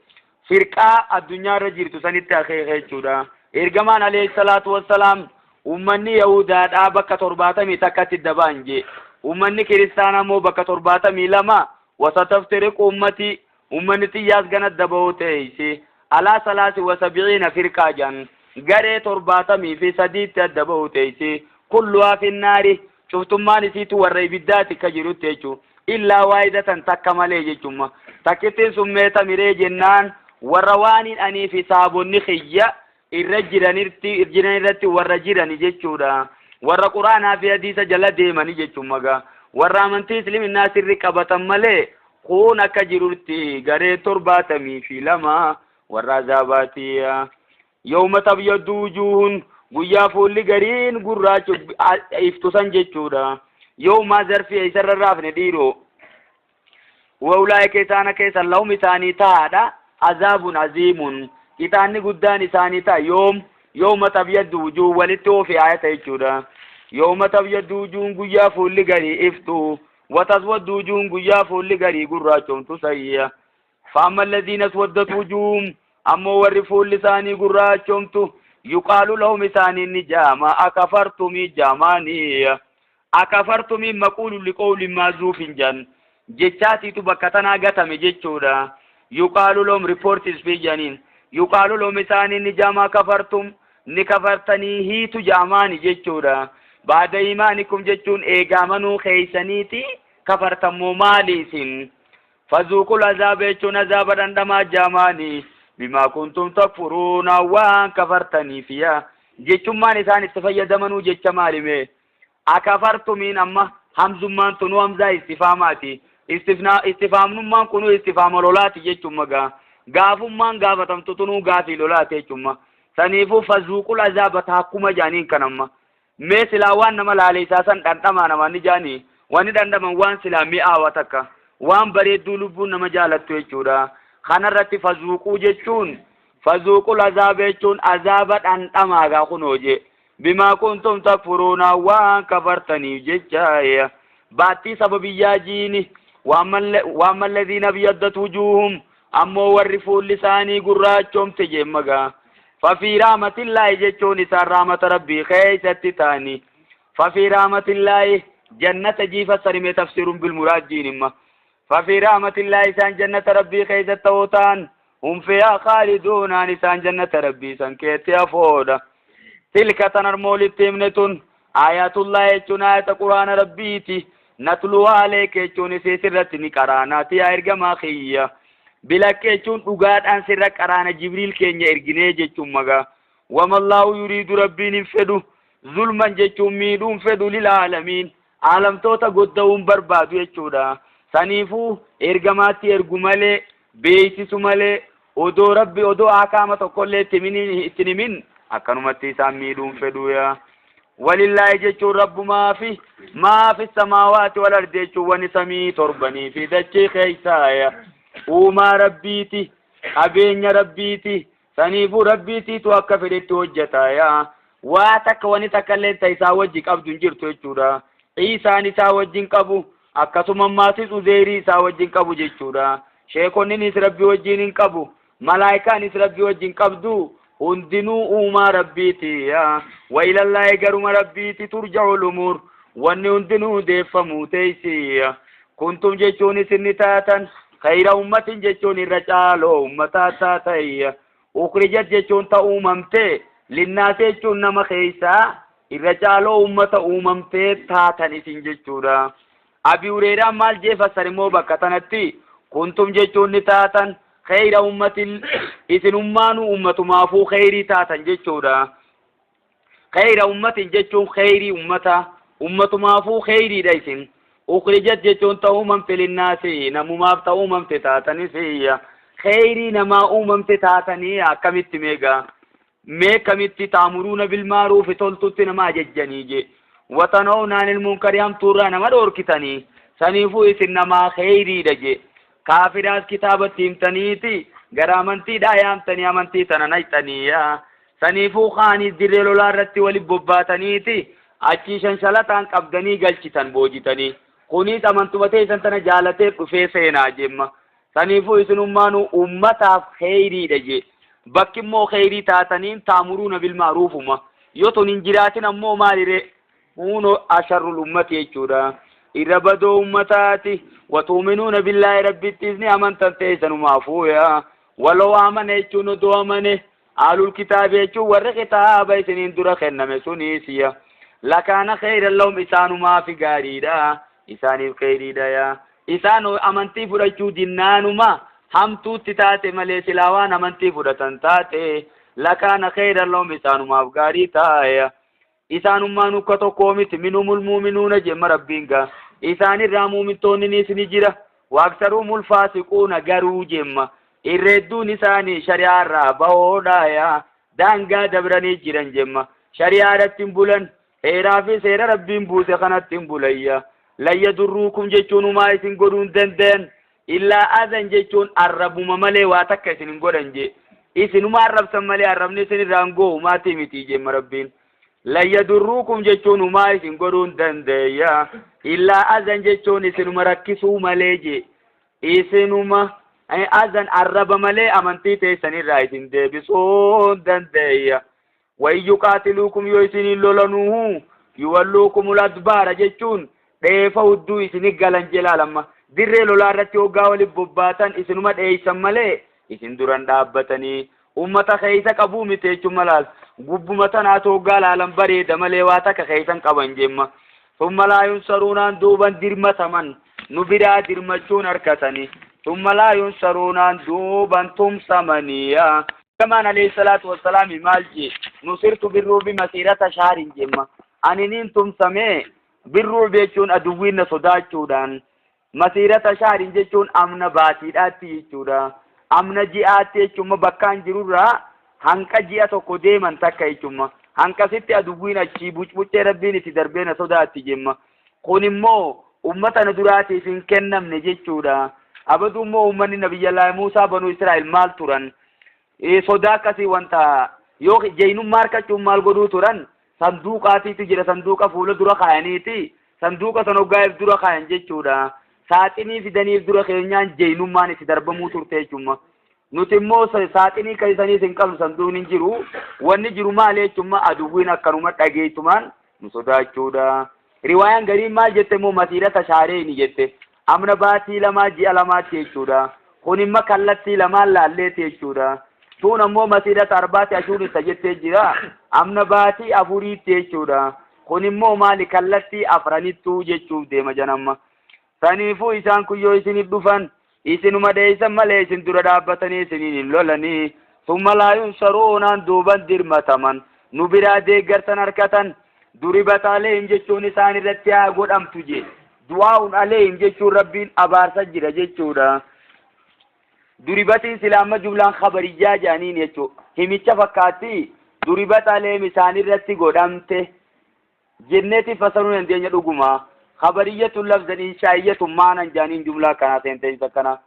Speaker 1: firqaa addunyaa irra jirtu sanitti akeeke jechuudha. Ergamaan alayhi salaatu wassalaam ummanni Yahudaadhaa bakka 71tti dabaan jee. Ummanni kiristaanaa immoo bakka 72 wasataftiriqu ummati ummanni xiyyaas gana daba'uu ta'eessi. Alaa salaasi wasabi'iina firqaa jedhan garee 73tti adda ba'uu ta'eessi. Kulluhaa finnaari cuftummaan isiitu warra ibiddaati ka jirutti jechuudha. Illaa waahidatan takka malee jechuudha. Takkittiin sun meeta miree jennaan warra waan hidhanii fi saabonni kiyya irra jiranitti jiran irratti warra jirani jechuudha. Warra quraanaa fi hadiisa jala deemani jechuudha gaa. Warra amantii isliminnaa sirri qabatan malee kun akka jirutti garee 72 warra azaabaati. Yawma tabyaddu wujuuhun guyyaa fuulli gariin gurraacha iftu san jechuudha. Yawmaa zarfii eessarra raafne dhiiroo. Wa'ulaa'ika isaan akka isaan lahum isaanii tahaadha. Azaabun aziimun qixaanni guddaan isaanii ta'a yoom yawma tabyaddu wujuuh walitti oofi aayata jechuudha. Yawma tabyaddu wujuuhun guyyaa fuulli garii iftu wataswaddu wujuuhun guyyaa fuulli garii gurraachomtu sayya. Faamma alladhiina aswaddat wujuuhum ammoo warri fuulli isaanii gurraachomtu yuqaalu lahum isaaniin ni jaama akafartumii jaamaanii akafartumii maquulu liqoowlin maazuufin jan jechaatiitu bakka tanaa gatame jechuudha. Yuqaalu lahum reports fi janiin yuqaalu lahum isaaniin ni jaama akafartum ni kafartanii hiitu jaamaani jechuudha. Baada imaanikum jechuun eegaamanuu keeysaniiti kafartammoo maali isin? Fazuuqul azaaba jechuun azaaba dhandhamaa jaamaani bimaa kuntum takfuruuna waan kafartaniif yaa jechummaan isaan itti fayyadamanuu jecha maalime akafartumiin amma hamzummaan tunuu hamzaa istifaamaati istifaamnummaan kunuu istifaama lolaati jechumma gaa gaafummaan gaafatamtu tunuu gaafii lolaati jechumma saniifuu fazuuqul azaaba taakkuma jaaniin kanamma Mee silaa waan nama laaleessaa san dhandhamaa namaan ni jaanii wanni dhandhaman waan silaa mi'aawa takka waan bareedduu lubbuun nama jaalattu jechuudha. Kanarratti fazuuquu jechuun fazuuqul azaaba jechuun azaaba dhandhamaa gaa kunoo jee bimaa kuntum takfuruuna waan kafartaniif jecha baattii sababiyyaa jiini waan malladhiina abyaddat wujuuhum ammoo warri fuulli isaanii gurraachomte jeemmagaa. Fafii rahmatillaahi jechuun isaan rahmata Rabbii keessatti ta'ani. Fafii rahmatillaahi jannata jii fassarime tafsiruun bilmuraad jiin imma. Fafii rahmatillaahi isaan jannata rabbii keessa ta'uu ta'an hum fiihaa khaaliduunaan isaan jannata rabbii san keetti hafoodha. Tilka tan armoolitti himne tun aayatullaa jechuun aayata quraana rabbiiti. Natluhaa aleeka jechuun isii sirratti ni qaraanaati yaa ergamaa kiyya. Bilakka jechuun dhugaadhaan sirra qaraana Jibriil keenya erginee jechuun magaa. Wamallaahu yuriidu rabbiin hin fedhu. Zulman jechuun miidhuu hin fedhu lil aalamiin. Aalamtoota godda'uu hin barbaadu jechuudha. Saniifuu ergamaatti ergu malee beeysisu malee odoo rabbi odoo akaama tokkollee itti hin himin akkanumatti isaan miidhuu hin fedhu yaa. Walillaahi jechuun rabbumaafi maafi samaawaati wal ardi jechuun wani samii torbanii fi dachii keeysaa yaa. Uumaa rabbiiti qabeenya rabbiiti saniifuu rabbiitiitu akka fedhetti hojjeta yaa. Waa takka wani takka illee ta isaa wajji qabdu hin jirtu jechuudha. Iisaan isaa wajjin qabu akkasuma ammaasis Uzeyrii isaa wajjin qabu jechuudha. Sheekonninis rabbi wajjin hin qabu. Malaayikaanis rabbi wajjin qabdu hundinuu uumaa rabbiiti. Wa ilallaahi garuma rabbiiti turja'u lumuur. Wanni hundinuu deeffamuu teessi. Kuntum jechuun isin ni taatan khayra ummatin jechuun irra caaloo ummataa taatayya. Ukhrijat jechuun ta uumamte linnaas jechuun nama keeysaa irra caaloo ummata uumamtee taatan isin jechuudha. Abi Hureeraan maal jee fassar immoo bakka tanatti kuntum jechuun ni taatan kheyra ummatin isin ummaanuu ummatumaafuu kheyrii taatan jechuudha. Kheyra ummatin jechuun kheyrii ummata ummatumaafuu kheyriidha isin. Ukhrijat jechuun ta uumamte linnaasi namumaaf ta uumamte taatanis kheyrii namaa uumamte taatanii akkamitti meegaa mee kamitti taamuruuna bilmaaruufi toltutti nama ajajjanii je watanawna anil munkari hamtuurraa nama dhoorkitanii saniifuu isin namaa kheyriidha je kaafiraas kitaabatti himtaniiti gara amantiidhaa yaamtanii amantii tana nayxanii saniifuu kaaniis dirree lolaa irratti wali bobbaataniiti achii shanshalataan qabdanii galchitan boojitanii kunis amantuma teessan tana jaalatee dhufee seenaa jemma saniifuu isinummaanuu ummataaf kheyriidha je bakki immoo kheyrii taataniin taamuruuna bilmaaruufuma yoo tun hin jiraatin ammoo maalire huno asharrul ummati jechuudha irra badoo ummataati watuuminuuna billaahi rabbittis ni amantan teessanumaafuu yaa waloo amane jechuun odoo amane aalul kitaabi jechuun warri kitaaba isiniin dura kenname suniis ya lakaana kheyran lahum isaanumaa gaariidha isaaniif kheyriidha yaa isaan amantii fudhachuu dinnaanuma hamtuutti taate malee silaa waan amantii fudhatan taate lakaana kheyran lahum isaanumaaf gaarii taaya isaanummaan ukka tokkoo miti minhumul muuminuuna jemma rabbiin gaa isaanirraa muumintoonninis ni jira waaqsaruumul faasiquuna garuu jemma irreedduun isaanii shari'aarraa bahoodhaaya daangaa dabranii jiran jemma shari'aa irratti hin bulan heeraa fi seera rabbiin buuse kanatti hin bulayya layya durruukum jechuun humaa isin godhuu hin danda'an illaa azan jechuun arrabuma malee waa takka isin hin godhan je isinuma arrabsan malee arrabni isin irraan goo humaatii miti jemma rabbiin layya durruukum jechuun humaa isin godhuu hin dandeeyya illaa azan jechuun isinuma rakkisuu malee je isinuma azan arraba malee amantii teessanirraa isin deebisuu hin dandeeyya wain yuqaatiluukum yoo isiniin lolanuuhu yuwalluukumul adbaara jechuun dheefa hudduu isini galan jelaa lamma dirree lolaa irratti hoggaa waliin bobbaatan isinuma dheeysan malee isin duran dhaabbatanii ummata keeysa qabuu miti jechuun malaal gubbuma tanaatu hoggaa laalan bareeda malee waa takka keeysan qaban jemma thumma laa yunsaruunaan duuban dirmataman nu biraa dirmachuun harkatanii thumma laa yunsaruunaan duuban tumsamanii. Ergamaan alayhi salaatu wassalaami maal jee nusirtu birruubi masiirata shaarin jemma ani niin tumsamee birruubi jechuun aduwwiin na sodaachuudhaan masiirata shaarin jechuun amna baatiidhaatti jechuudha amna ji'aatti jechuun bakkaan jirurraa hanqa ji'a tokko deeman takka jechuun hanqasitti aduwwiin achii bucbuccee rabbiin itti darbee na sodaatti jemma kun immoo ummata na duraatiif hin kennamne jechuudha abaduu immoo ummanni nabiyyallaahi Muusaa banuu Israa'el maal turan sodaa akkasii wanta yoo jeynummaa harkachuun maal godhuu turan sanduuqaatiitu jira sanduuqa fuula dura kaayaniiti sanduuqa san hoggaa'eef dura kaayan jechuudha saaxinii fidaniif dura keenyaan jeynummaan itti darbamuu turte jechuudha nuti immoo saaxinii kan isaniis hin qabnu sanduuqni hin jiru wanni jiru maali jechuudha aduwwiin akkanuma dhageessumaan Nu sodaachuudha. Riwaayaan gariin maal jette immoo masiirata shaareeni jette. Amna baatii lamaa ji'a lamaatti jechuudha. Kun imma kallattii lamaan laalleeti jechuudha. Tuun ammoo masiirata arbaati ashuur isa jettee jira. Amna baatii afuriitti jechuudha. Kun immoo maali kallattii afranittuu jechuuf deema janamma. Saniifuu isaan kun yoo isiniif dhufan isinuma dheeysan malee isin dura dhaabbatanii isiniin hin lolanii. Summa laa yunsaruunaan duuban dirmataman. Nu biraa deeggarsan harkatan. Duribat aleehim jechuun isaan irratti haa godhamtu je. Du'aa'uun aleehim jechuun Rabbiin abaarsa jira jechuudha. Duribatiin sila amma jumlaan khabariyyaa jedhaniin jechuudha. Himicha fakkaatti duribat aleehim isaan irratti godhamte jenneeti fasaruu dandeenya dhuguma. Khabariyyatun lafzan inshaa'iyyatun maanan jedhaniin jumlaa akkanaa seenteessa akkanaa.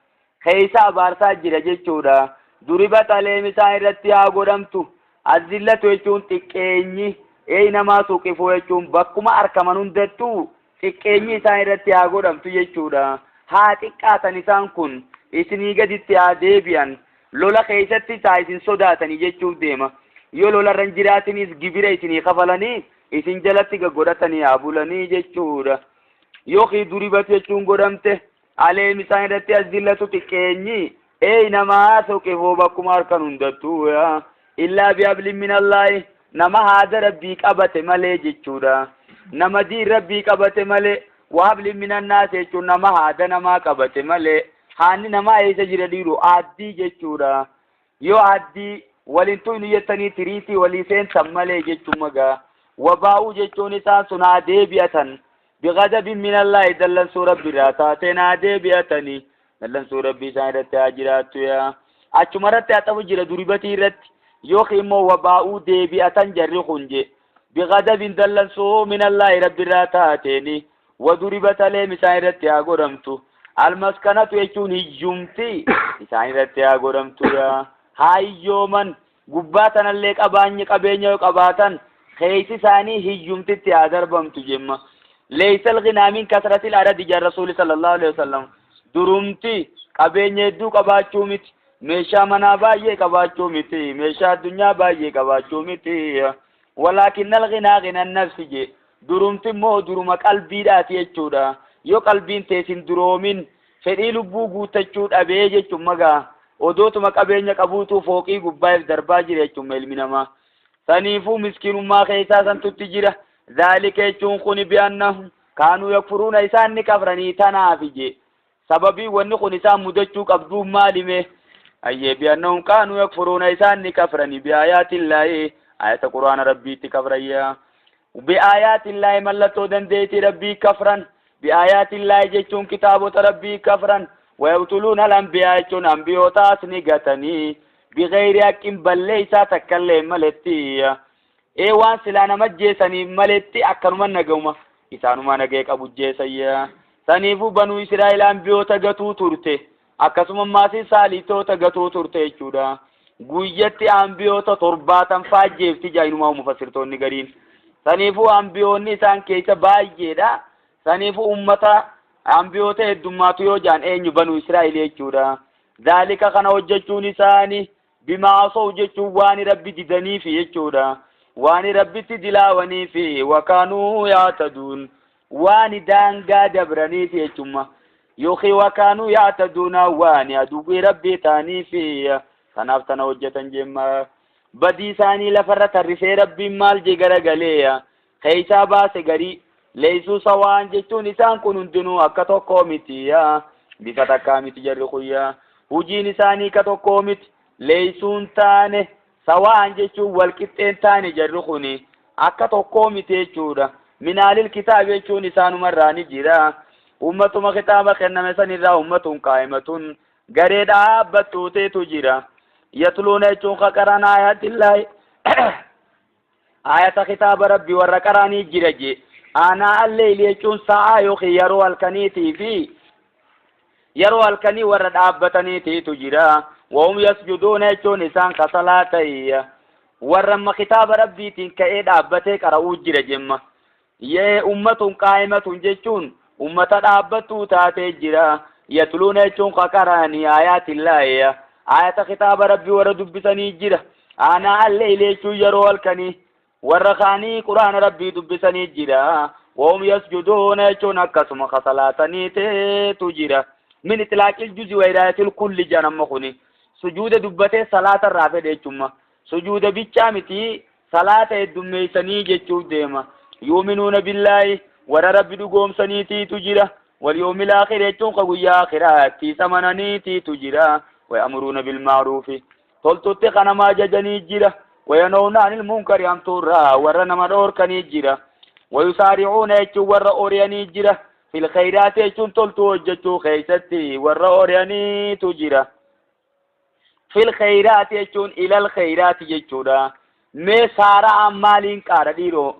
Speaker 1: Keessa abaarsaa jira jechuudha. Duribat aleehim isaan irratti haa godhamtu. Azillatu jechuun xiqqeenyi eeynamaa suqifuu jechuun bakkuma arkaman hundattuu xiqqeenyi isaan irratti haa godhamtu jechuudha. Haa xiqqaatan isaan kun isinii gaditti haa deebi'an. Lola keessatti taa isin sodaatanii jechuuf deema. Yoo lolarra hin jiraatinis gibira isinii kafalanii isin jalatti gaggodhatanii haa bulanii jechuudha. Yookiin duribat jechuun godhamte aleem isaan irratti azillatu xiqqeenyi eeynamaa suqifuu bakkuma harkan hundattuu yaa. Illaa bihablin minallaahi nama haada rabbii qabate malee jechuudha. Nama diin rabbii qabate malee wahablin minannaas jechuun nama haada namaa qabate malee haanni namaa eessa jira dhiiru aaddii jechuudha. Yoo aaddii waliin tuynu jettanii tiriitii walii seentan malee jechuun magaa. Wabaa'uu jechuun isaan sun haa deebi'atan. Bighadabin minallaahi dallansuu rabbi irraa taateen haa deebi'atanii. Dallansuu rabbii isaan irratti haa jiraattu yaa. Achuma irratti haa ta'u jira duribatii irratti yookiin immoo wabaa'uu deebi'atan jarri kun je. Bighadabin dallansuu minallaahi rabbi irraa taateeni. Waduribat aleem isaan irratti haa godhamtu. Almaskanatu jechuun hiyyumti isaan irratti haa godhamtu yaa. Haa hiyyooman gubbaa tanallee qabaanyi qabeenya yoo qabaatan keeysi isaanii hiyyumtitti haa darbamtu jemma. Leeysal ghinaa min kasratil aradi jaa rasuuli sallallahu alaihi wasallam. Durumti qabeenya hedduu qabaachuu miti. Meeshaa manaa baay'ee qabaachuu miti. Meeshaa addunyaa baay'ee qabaachuu miti. Walaakinnal ghinaa ghinan nafsi jee. Durumti immoo duruma qalbiidhaati jechuudha. Yoo qalbiin tees hin duroomin fedhii lubbuu guuttachuu dhabee jechuun magaa odootuma qabeenya qabuutuu fooqii gubbaa'eef darbaa jira jechuun ilmi namaa. Saniifuu miskiinummaa keessaa santutti jira. Zaalika jechuun kuni bi'annahum kaanuu yakfuruuna isaan ni kafranii tanaafi jee. Sababii wanni kun isaan mudachuu qabduuf maalime? Ayyee bi'annahum kaanuu yakfuruuna isaan ni kafranii bi'aayaatillaahi ayata quraana rabbiitti kafrayyaa. Bi'aayaatillaahi mallattoo dandeettii rabbii kafran. Bi'aayaatillaahi jechuun kitaabota rabbii kafran. Wayaqtuluuna al-anbiyaa jechuun ambiyootaas ni gatanii. Bighayri haqqin balleessaa takkallee maletti. Ee waan silaa nama jeesaniif maletti akkanuma nagahuma isaanuma nagahee qabu jeesayya. Saniifuu banuu Israa'el ambiyoota gatuu turte. Akkasuma maasii saaliitoota gatuu turte jechuudha. Guyyatti ambiyoota 70 faa jeefti jaayinumaa mufassirtoonni gariin. Saniifuu ambiyoonni isaan keessa baay'eedha. Saniifuu ummata ambiyoota heddummaatu yoo jaan eenyu banuu Israa'el jechuudha. Zaalika kana hojjechuun isaanii bimaa asaw jechuun waan rabbi didaniifi jechuudha. Waan rabbitti dilaawaniifi wakaanuu yaataduun waan daangaa dabraniifi jechuudha. Yookiin wakaanuu yaataduuna waan aduwwii rabbii ta'aniifi kanaaf tana hojjetan jemma. Badii isaanii lafarra tarrisee rabbiin maal jee garagalee keessaa baase garii leeysuu sawaan jechuun isaan kun hundinuu akka tokkoo miti bifa takkaa miti jarri kuyyaa hujiin isaanii ka tokkoo miti leeysuun taane sawaan jechuun wal qixxeen taane jarri kuni akka tokkoo miti jechuudha. Minaalil kitaab jechuun isaanumarraa ni jira. Ummatuma kitaaba kenname sanirraa ummatuun qaa'imatun garee dhaabbattuuteetu jira. Yatluuna jechuun ka qaraan aayatillaahi ayata kitaaba rabbi warra qaraanii jira je. Aanaa alleeyli jechuun sa'aa yookiin yeroo halkaniitii fi yeroo halkanii warra dhaabbataniitiitu jira. Wahum yasjuduuna jechuun isaan ka salaatayya. Warra amma kitaaba rabbiitiin ka'ee dhaabbatee qara'uu jira jemma. Yee ummatun qaa'imatun jechuun ummata dhaabbattuu taatee jira. Yatluuna jechuun ka qaraanii ayaatillaahi ayata kitaaba rabbii warra dubbisanii jira. Aanaa alleeyli jechuun yeroo halkanii. Warra kaanii Qur'aana Rabbii dubbisanii jira. Wahum yasjuduuna jechuun akkasuma ka salaatanii teetu jira. Min itlaaqil juzi wa hidaayatil kulli jedhan amma kuni. Sujuuda dubbatee salaata irraa fedhe jechumma. Sujuuda bichaa miti salaata heddummeessanii jechuuf deema. Yuuminuuna billaahi warra Rabbi dhugoomsaniitiitu jira. Wal yoomil aakhir jechuun ka guyyaa aakhiraatti isa amananiitiitu jira. Wayamuruuna bilma'ruufi toltutti ka nama ajajanii jira. Wayanowna anil munkari hamtuurraa warra nama dhoorkanii jira. Wayusaari'uuna jechuun warra ori'anii jira. Fil khayraati jechuun toltuu hojjechuu keessatti warra ori'aniitu jira. Fil khayraati jechuun ilal khayraati jechuudha. Mee saara'aan maaliin qaara dhiiroo?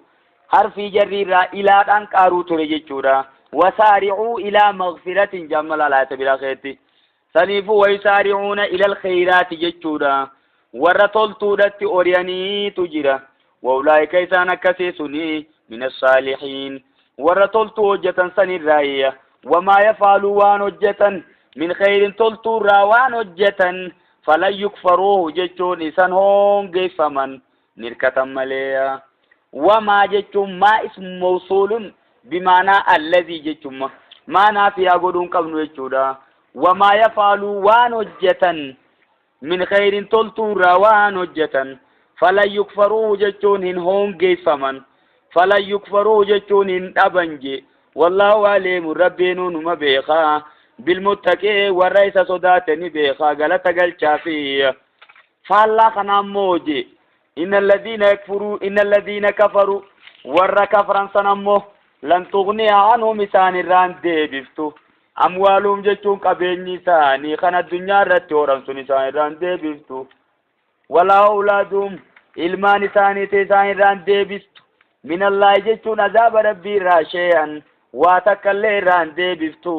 Speaker 1: Harfii jarrii irraa ilaadhaan qaaruu ture jechuudha. Wasaari'uu ilaa maghfiratin jamma lalaata biraa keetti. Saniifuu wayusaari'uuna ilal khayraati jechuudha. Warra toltuudhatti ori'aniitu jira. Wa'ulaa'ika isaan akkasii suni mina saalihiin. Warra toltuu hojjetan sanirraayya. Wamaa yafaaluu waan hojjetan min khayrin toltuurraa waan hojjetan falan yukfaruuhu jechuun isan hoongeeffaman nirkatan malee. Wamaa jechuun maa ismu mawsuulun bimaanaa alladhii jechuun maa naafiyaa godhuun qabnu jechuudha. Wamaa yafaaluu waan hojjetan min khayrin toltuurraa waan hojjetan falan yukfaruuhu jechuun hin hoongeeffaman falan yukfaruuhu jechuun hin dhaban je wallaahu aliimu rabbiinuu numa beekaa bilmuttaqii warra isa sodaate ni beekaa galata galchaafi faallaa kanaa immoo je inna alladhiina yakfuruu inna alladhiina kafaru warra kafran san ammoo lan tughniya anhum isaan irraan deebiftu Amwaaluhum jechuun qabeenyi isaanii kan addunyaa irratti horan sun isaan irraan deebiftu. Walaa awlaaduhum ilmaan isaaniiti isaan irraan deebistu. Minallaahi jechuun azaaba rabbii irraa shee'an waa takka illee irraan deebiftu.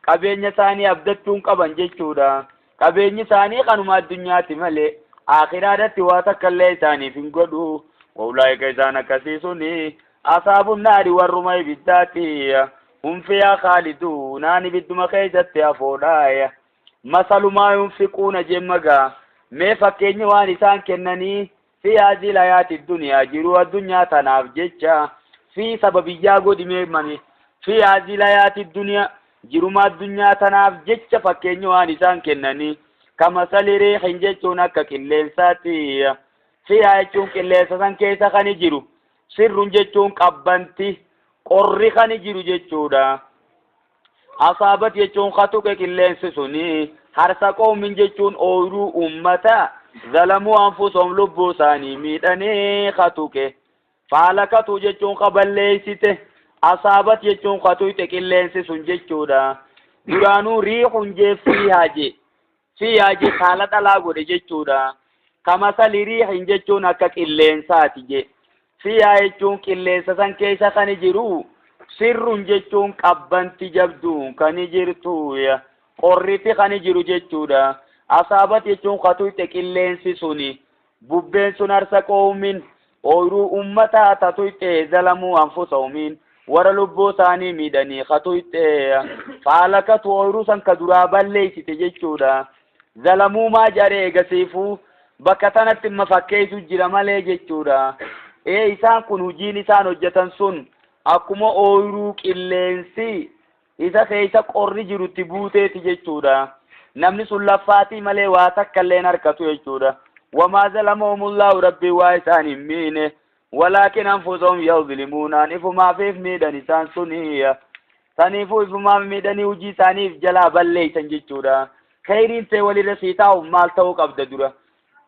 Speaker 1: Qabeenya isaanii abdachuun qaban jechuudha. Qabeenyi isaanii kanuma addunyaati malee akhiraa irratti waa takka illee isaaniif hin godhu. Wa'ulaa'ika isaan akkasii suni Asaabun naari warruma ibiddaati. Hum fiyaa khaaliduunaan ibidduma keessatti hafoodha. Masalu maa yunfiquuna jemma gaa. Mee fakkeenyi waan isaan kennanii fi haazil hayaati duniyaa jiruu addunyaa tanaaf jecha fi sababiyyaa godhi mee mani fi haazil hayaati duniyaa jiruma addunyaa tanaaf jecha fakkeenyi waan isaan kennanii kamasali riihin jechuun akka qilleensaati. Fiyaa jechuun qilleensa san keessa kani jiru Sirrun jechuun qabbanti, qorri kani jiru jechuudha. Asaabat jechuun ka tuqe qilleensi suni, harsa qoomin jechuun ooyruu ummata, zalamuu anfusahum lubbuu isaanii miidhanii ka tuqe. Faalakatu jechuun ka balleessite, asaabat jechuun ka tuyxe qilleensi sun jechuudha. Duraanuu riihun jee fiihaa jee. Fiihaa jee haala dhalaa godhe jechuudha. Kamasali riihin jechuun akka qilleensaati jee. Fiihaa jechuun qilleensa san keessa kan jiru sirrun jechuun qabbanti jabduun kan jirtu qorriti kan jiru jechuudha. Asaabat jechuun ka tuyxe qilleensi suni bubbeen sun harsa qoomin ooyruu ummataa ta tuyxe zalamuu anfusahumiin warra lubbuu isaanii miidhanii ka tuyxe faalakatu ooyruu san ka duraa balleessite jechuudha. Zalamuu maa jaree egasiifuu bakka tanatti imma fakkeessu jira malee jechuudha. Ee isaan kun hojiin isaan hojjetan sun akkuma ooyruu qilleensi isa keessa qorri jirutti buuteeti jechuudha. Namni sun laffaatii malee waa takka illee hin harkatu jechuudha. Wamaa zalamahumullaahu rabbiin waa isaan hin miine. Walaakin anfusahum yazlimuunaan ifumaafiif miidhan isaan suni. Saniifuu ifumaaf miidhanii hojii isaaniif jalaa balleeysan jechuudha. Kheyriin tee walirra sii taa'uuf maal ta'uu qabda dura?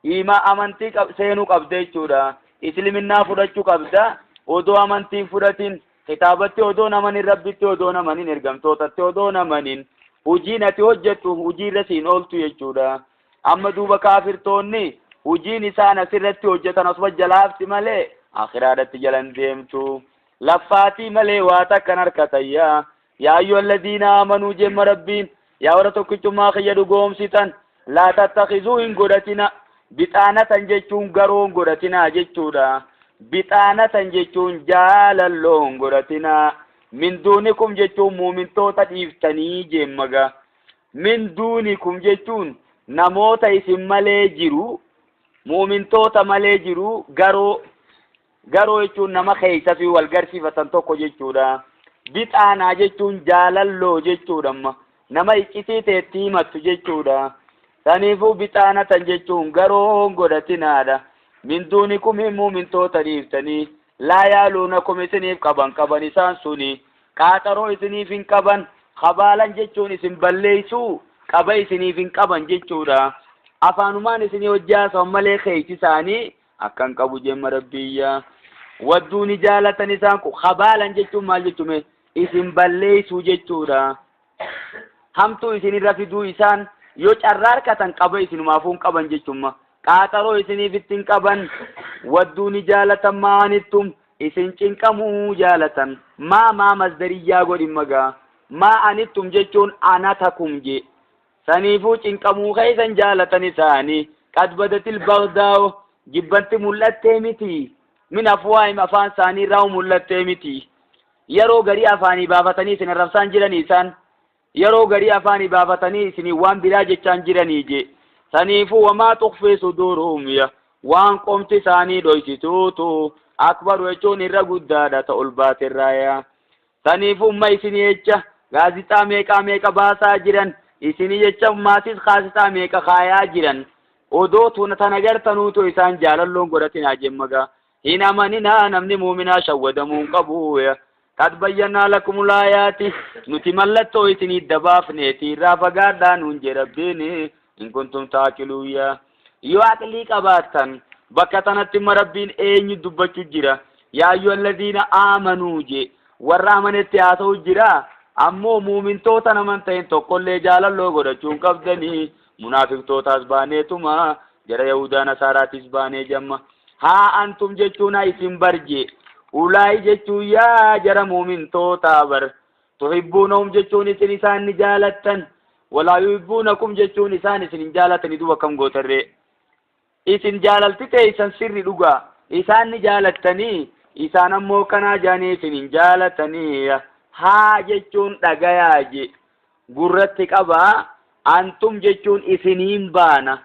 Speaker 1: Iimaa amantii seenuu qabda jechuudha. Isliminnaa fudhachuu qabda. Odoo amantii hin fudhatin Kitaabatti odoo hin amanin, Rabbitti odoo hin amanin, ergamtootatti odoo hin amanin, hojiin ati hojjettu hojii irra siin ooltu jechuudha. Amma duuba kaafirtoonni hojiin isaan asirratti hojjetan asuma jala hafti malee akhiraadhatti jala hin deemtu. Laffaatii malee waa takkan harkatayya. Yaa ayyuha alladhiina aamanuu jemma Rabbiin yaa warra tokkichummaa kiyya dhugoomsitan laa tattakizuu hin godhatina bixaanatan jechuun garoon godhatinaa jechuudha. Bixaanatan jechuun jaalalloon godhatinaa. Min duunikum jechuun muumintoota dhiiftanii jeemmaga. Min duunikum jechuun namoota isin malee jiru muumintoota malee jiru garoo Garoo jechuun nama keeysa fi wal garsiifatan tokko jechuudha. Bixaanaa jechuun jaalalloo jechuudha amma. Nama iccitii teetti himattu jechuudha. Saniifuu bixaanatan jechuun garoo hin godhatinaadha. Min duunikum hin muumintoota dhiiftanii laa yaaluunakum isiniif qaban qaban isaan suni qaaxaroo isiniif hin qaban kabaalan jechuun isin balleeysuu qaba isiniif hin qaban jechuudha. Afaanumaan isinii hojii haasawan malee keeysi isaanii akka hin qabu jemma rabbiiyya. Wadduu ni jaalatan isaan kun kabaalan jechuun maal jechume isin balleeysuu jechuudha. Hamtuu isinirra fiduu isaan yoo carraa harkatan qaba isinumaafuu hin qaban jechumma. Qaaxaroo isiniif itti hin qaban. Wadduu ni jaalatan maanittum isin cinqamuu jaalatan. Maa maa masdariyyaa godhin magaa. Maa anittum jechuun anatakum je. Saniifuu cinqamuu keessan jaalatan isaanii. Qad badatil bagdaa'u jibbanti mul'attee miti. Min afwaahim afaan isaanii irraa mul'attee miti. Yeroo garii afaanii baafatanii isin arrabsaan jiranii isaan. Yeroo garii afaanii baafatanii isinii waan biraa jechaan jiranii je. Saniifuu wamaa tukhfii suduuruhum ya waan qomti isaanii dhoysituutu akbaru jechuun irra guddaadha ta ol baaterraa yaa. Saniifuu umma isinii jecha gaazixaa meeqaa meeqa baasaa jiran isinii jecha maatis kaasixaa meeqa kaayaa jiran odoo tuna tana gartanuutu isaan jaalalloon godhatinaa jemmagaa. Hin amaninaa namni muuminaa shawwadamuu hin qabu. Qad bayyannaa lakumul aayaati nuti mallattoo isinii dabaafneeti irraa fagaadhaa nuun jee rabbiin in kuntum taaqiluuyya. Yoo aqlii qabaattan bakka tanatti imma rabbiin eenyu dubbachuu jira. Yaa ayyuhalladiina aamanuu jee warra amanetti haasa'u jira. Ammoo muumintoota naman ta'in tokkollee jaalalloo godhachuu hin qabdanii munaafiqtootaas baaneetuma jara yahudaa nasaaraatis baanee jamma. Haa antum jechuun haa isin bar jee. Ulaayi jechuun yaa jara muumintootaa bar. Tuhibbuunahum jechuun isin isaan ni jaalattan. Walaa yuhibbuunakum jechuun isaan isin hin jaalatanii duuba akkam gootarree. Isin jaalalti teessan sirri dhugaa. Isaan ni jaalattanii isaan ammoo kanaa jaanii isin hin jaalatanii. Haa jechuun dhagayaa jee. Gurratti qabaa antum jechuun isiniin baana.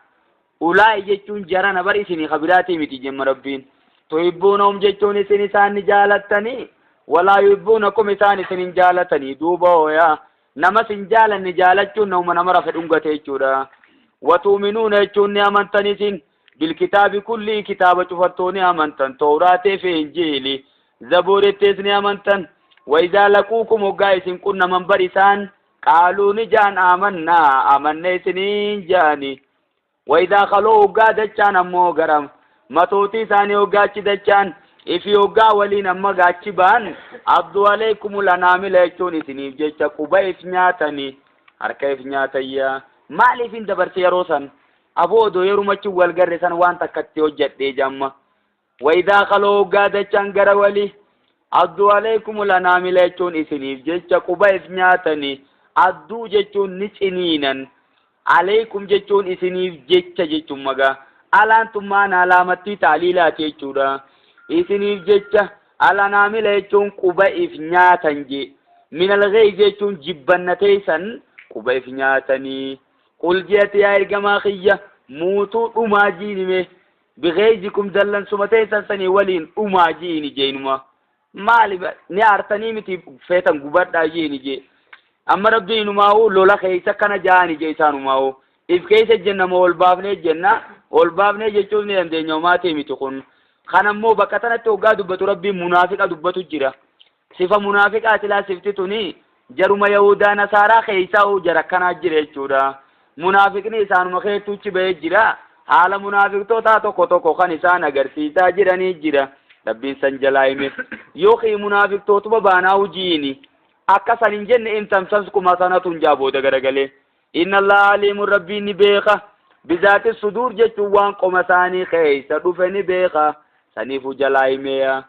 Speaker 1: Ulaa'i jechuun jarana bar isinii ka biraatii miti jemma rabbiin. Tuhibbuunahum jechuun isin isaan ni jaalattanii walaa yuhibbuunakum isaan isin hin jaalatanii duuba hooyaa nama sin jaalanne jaalachuun nama nama rafe dhungate jechuudha. Watuuminuuna jechuun ni amantan isin bilkitaabi kullii kitaaba cufattoo ni amantan toowraatee fi injiili zabuurittis ni amantan wayizaa laquukum hoggaa isin qunnaman bar isaan Qaaluu ni ja'an aamannaa amanne isiniin ja'ani. Wayidhaa kaloo hoggaa dachaan ammoo gara matootii isaanii hoggaa achi dachaan ifi hoggaa waliin amma gaachi ba'an abduu aleekumul anaamila jechuun isiniif jecha quba if nyaatani harka if nyaatayya maaliif hin dabarse yeroo san aboo odoo yerumachi wal garre san waan takka itti hojjadhee jamma Wayidhaa kaloo hoggaa dachaan gara wali adduu aleekumul anaamila jechuun isiniif jecha quba if nyaatani adduu jechuun ni ciniinan aleekum jechuun isiniif jecha jechuun magaa alaan tun maanaa laamattii taaliilaati jechuudha isiniif jecha alanaamila jechuun quba if nyaatan je minal gheeyz jechuun jibbanna teessan quba if nyaatanii qul je'ati yaa ergamaa kiyya muutuu dhumaa jiinime Bigheyzikum dallansuma teessan sanii waliin dhumaa ji'ini jeenuma. Maali ni aartanii miti feetan gubadhaa ji'ini jee. Amma rabbiin inumaa'uu lola keessa kana ja'ani jee isaanumaa'uu. If keessa jenna moo ol baafnee jenna ol baafnee jechuus ni dandeenya homaatii miti kun. Kana immoo bakka tanatti hoggaa dubbatu rabbiin munaafiqa dubbatu jira. Sifa munaafiqaa silaa sifti tuni jaruma yahudaa nasaaraa keeysaa jara akkanaa jira jechuudha. Munaafiqni isaanuma keettuuchi bahee jira. Haala munaafiqtootaa tokko tokko kan isaan agarsiisaa jiranii jira. Rabbiin san jalaa hime. Yookiin munaafiqtootuma baanaa hojiini. Akka san hin jenne in tamsaskum hasanatun jaa booda garagalee. Inna Allaha aliimun Rabbiin ni beeka. Bizaati suduur jechuun waan qoma isaanii keessa dhufe ni beeka. Saniifuu jalaa himeeya.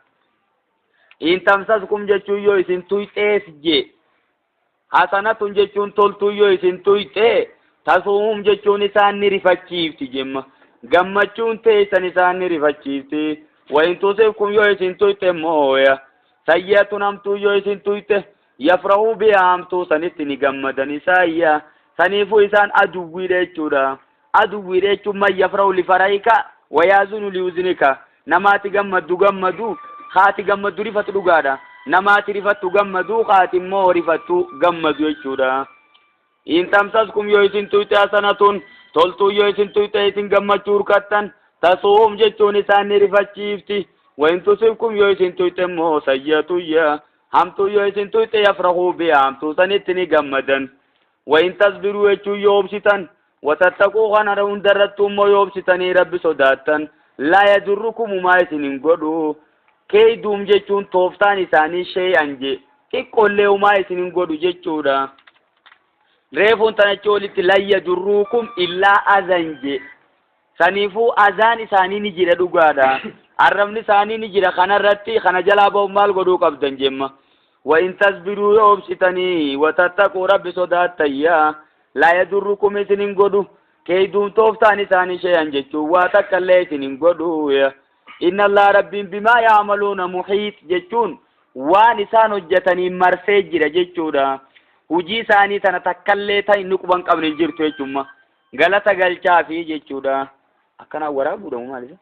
Speaker 1: In tamsaskum jechuun yoo isin tuyxees je. Hasanatun jechuun toltuu yoo isin tuyxee tasuuhum jechuun isaan ni rifachiifti jemma. Gammachuun teessan isaan ni rifachiifti. Wa in tusibkum yoo isin tuyxe mooya. Sayyi'atun hamtuu yoo isin tuyxe yafrahuu bihaa hamtuu sanitti ni gammadan isaayya. Saniifuu isaan aduwwiidha jechuudha. Aduwwiidha jechuun man yafrahu lifarahika wa yaazunu lihuzinika. Namaati gammaddu gammadu, haati gammaddu rifatu dhugaadha. Namaati rifattu gammadu, haati immoo rifattu gammadu jechuudha. In tamsaskum yoo isin tuyxe hasanatun, toltuu yoo isin tuyxe isin gammachuu urkattan, tasu'uhum jechuun isaan ni rifachiifti. Wa in tusibkum yoo isin tuyxe immoo sayyatuyya, hamtuu yoo isin tuyxe yafrahuu bihaa, hamtuu sanitti ni gammadan. Wa in tasbiruu jechuun yoo obsitan, wa tattaquu kana hundarrattuu immoo yoo obsitanii Rabbi sodaattan, laa yadurrukum humaa isin hin godhu. Keeyduum jechuun tooftaan isaanii shay'an je xiqqoollee humaa isin hin godhu jechuudha. Reefuun tanachi olitti lan yadurruukum illaa azan je. Saniifuu azaan isaanii ni jira dhugaadha. Arrabni isaanii ni jira kanarratti kana jalaa ba'uuf maal godhuu qabdan jemma. Wa in tasbiruu yoo obsitanii wa tattaquu Rabbi sodaattayya laa yadurrukum isin hin godhu. Keeyduun tooftaan isaanii shay'an jechuun waa takka illee isin hin godhu. Inna Allah Rabbiin bimaa ya'maluuna muhiit jechuun waan isaan hojjetaniin marsee jira jechuudha. Hujii isaanii tana takkallee tan inni quban qabne hin jirtu jechuudha. Galata galchaafi jechuudha. Akkanaan waraabuudha moo maal isa?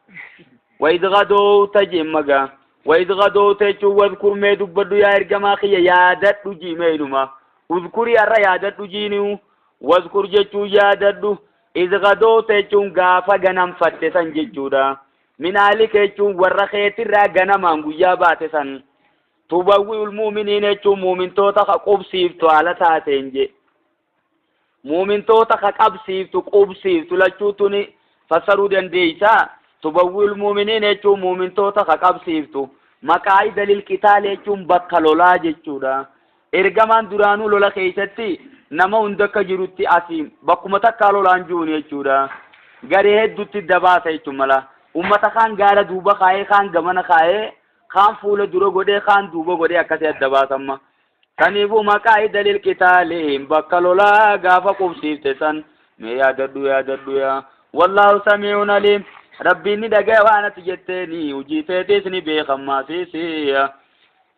Speaker 1: Wa idh gadowta jemma gaa. Wa idh gadowta jechuun wadhkur mee dubbadhu yaa ergamaa kiyya yaadadhu jii mee inuma. Udhkurii har'a yaadadhu jiiniu. Wadhkur jechuun yaadadhu. Idh gadowta jechuun gaafa ganamfatte san jechuudha. Min ahlika jechuun warra keetirraa ganamaan guyyaa baate san. Tubawwi'ul mu'miniina jechuun mu'mintoota ka qubsiiftu haala taateen je. Mu'mintoota ka qabsiiftu qubsiiftu lachuutu ni fassaruu dandeeysa. Tubawwi'ul mu'miniina jechuun mu'mintoota ka qabsiiftu. Maqaa'ida lil qitaal jechuun bakka lolaa jechuudha. Ergamaan duraanuu lola keessatti nama hunda akka jirutti asii bakkuma takkaa lolaan jiruun jechuudha. Garee hedduutti dabaasa jechuun mala. Ummata kaan gaara duuba kaa'ee kaan gamana kaa'ee kaan fuula dura godhee kaan duuba godhee akkasii adda baasamma. Kaniifuu maqaa idalil qitaaliin bakka lolaa gaafa qubsiifte san mee yaadadhu yaadadhu yaa. Wallaahu samii'un aliim. Rabbiin ni dhagaya waan ati jetteeni hojii teetiis ni beekammaa siisiya.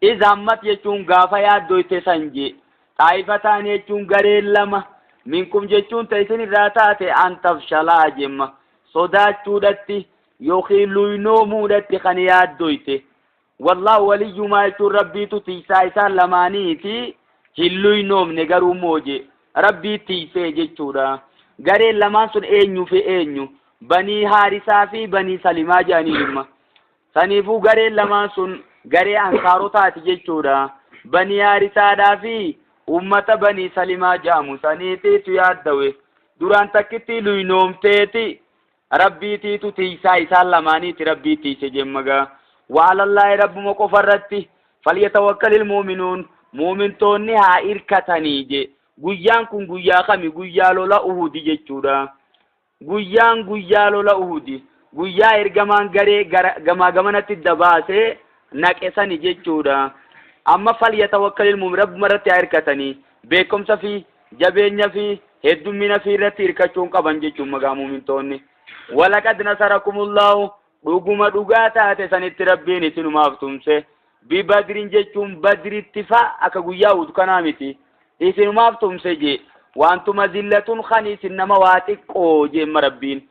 Speaker 1: Iz hammat jechuun gaafa yaaddoyte san je. Xaa'ifataan jechuun gareen lama. Minkum jechuun ta isin irraa taate an tafshalaa jemma. Sodaachuudhatti yookiin luynoomuudhatti kan yaaddoyte. Wallaahu waliyyumaa jechuun Rabbiitu tiysaa isaan lamaaniiti hin luynoomne garuu immoo je. Rabbii tiysee jechuudha. Gareen lamaan sun eenyu fi eenyu? Banii Haarisaa fi Banii Salimaa jedhanii dhimma. Saniifuu gareen lamaan sun garee ansaarotaati jechuudha. Banii Haarisaadhaa fi ummata Banii Salimaa jedhamu saniitiitu yaaddawe. Duraan takkitti luynoomteeti Rabbiitiitu tiiysaa isaan lamaaniiti Rabbii tiiyse jemmagaa. Wa alallaahi Rabbuma qofa irratti falyatawakkalil mu'minuun mu'mintoonni haa irkatanii je. Guyyaan kun guyyaa kami? Guyyaa lola Uhudi jechuudha. Guyyaan guyyaa lola Uhudi. Guyyaa ergamaan garee gara gamaa gamanatti dabaasee naqe sani jechuudha. Amma falyatawakkalil mu'min Rabbuma irratti haa irkatanii. Beekumsa fi jabeenya fi heddummina fi irratti hirkachuu hin qaban jechuun magaa muumintoonni. Walaqad nasarakumullahu dhuguma dhugaa taate sanitti Rabbiin isinumaaf tumse. Bi badrin jechuun badritti fa akka guyyaa Uhud kanaa miti. Isinumaaf tumse jee. Wantuma zillatun kan isin nama waa xiqqoo jeemma Rabbiin.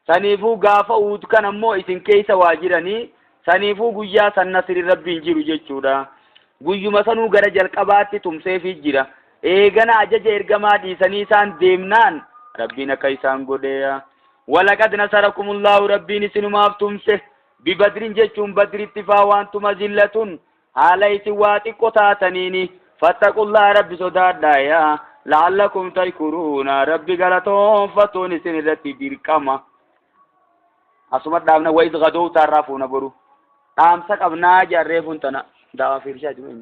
Speaker 1: Saniifuu gaafa Uhud kana immoo isin keessa waa jiranii saniifuu guyyaa san nasri Rabbiin jiru jechuudha. Guyyuma sanuu gara jalqabaatti tumseefii jira. Eegana ajaja ergamaa dhiisanii isaan deemnaan Rabbiin akka isaan godhe. Walaqad nasarakumullahu Rabbiin isinumaaf tumse. Bibadrin jechuun badritti faa waantuma zillatun haala isin waa xiqqo taataniini fattaqullaha Rabbi sodaadhaa yaa la'allakum tashkuruuna Rabbi galatoonfatuun isin irratti dirqama. Asuma dhaabna wa idh gadowta irraa fuuna boru. Dhaamsa qabnaa jaarree fuun tana daawaa fi irshaa jiru.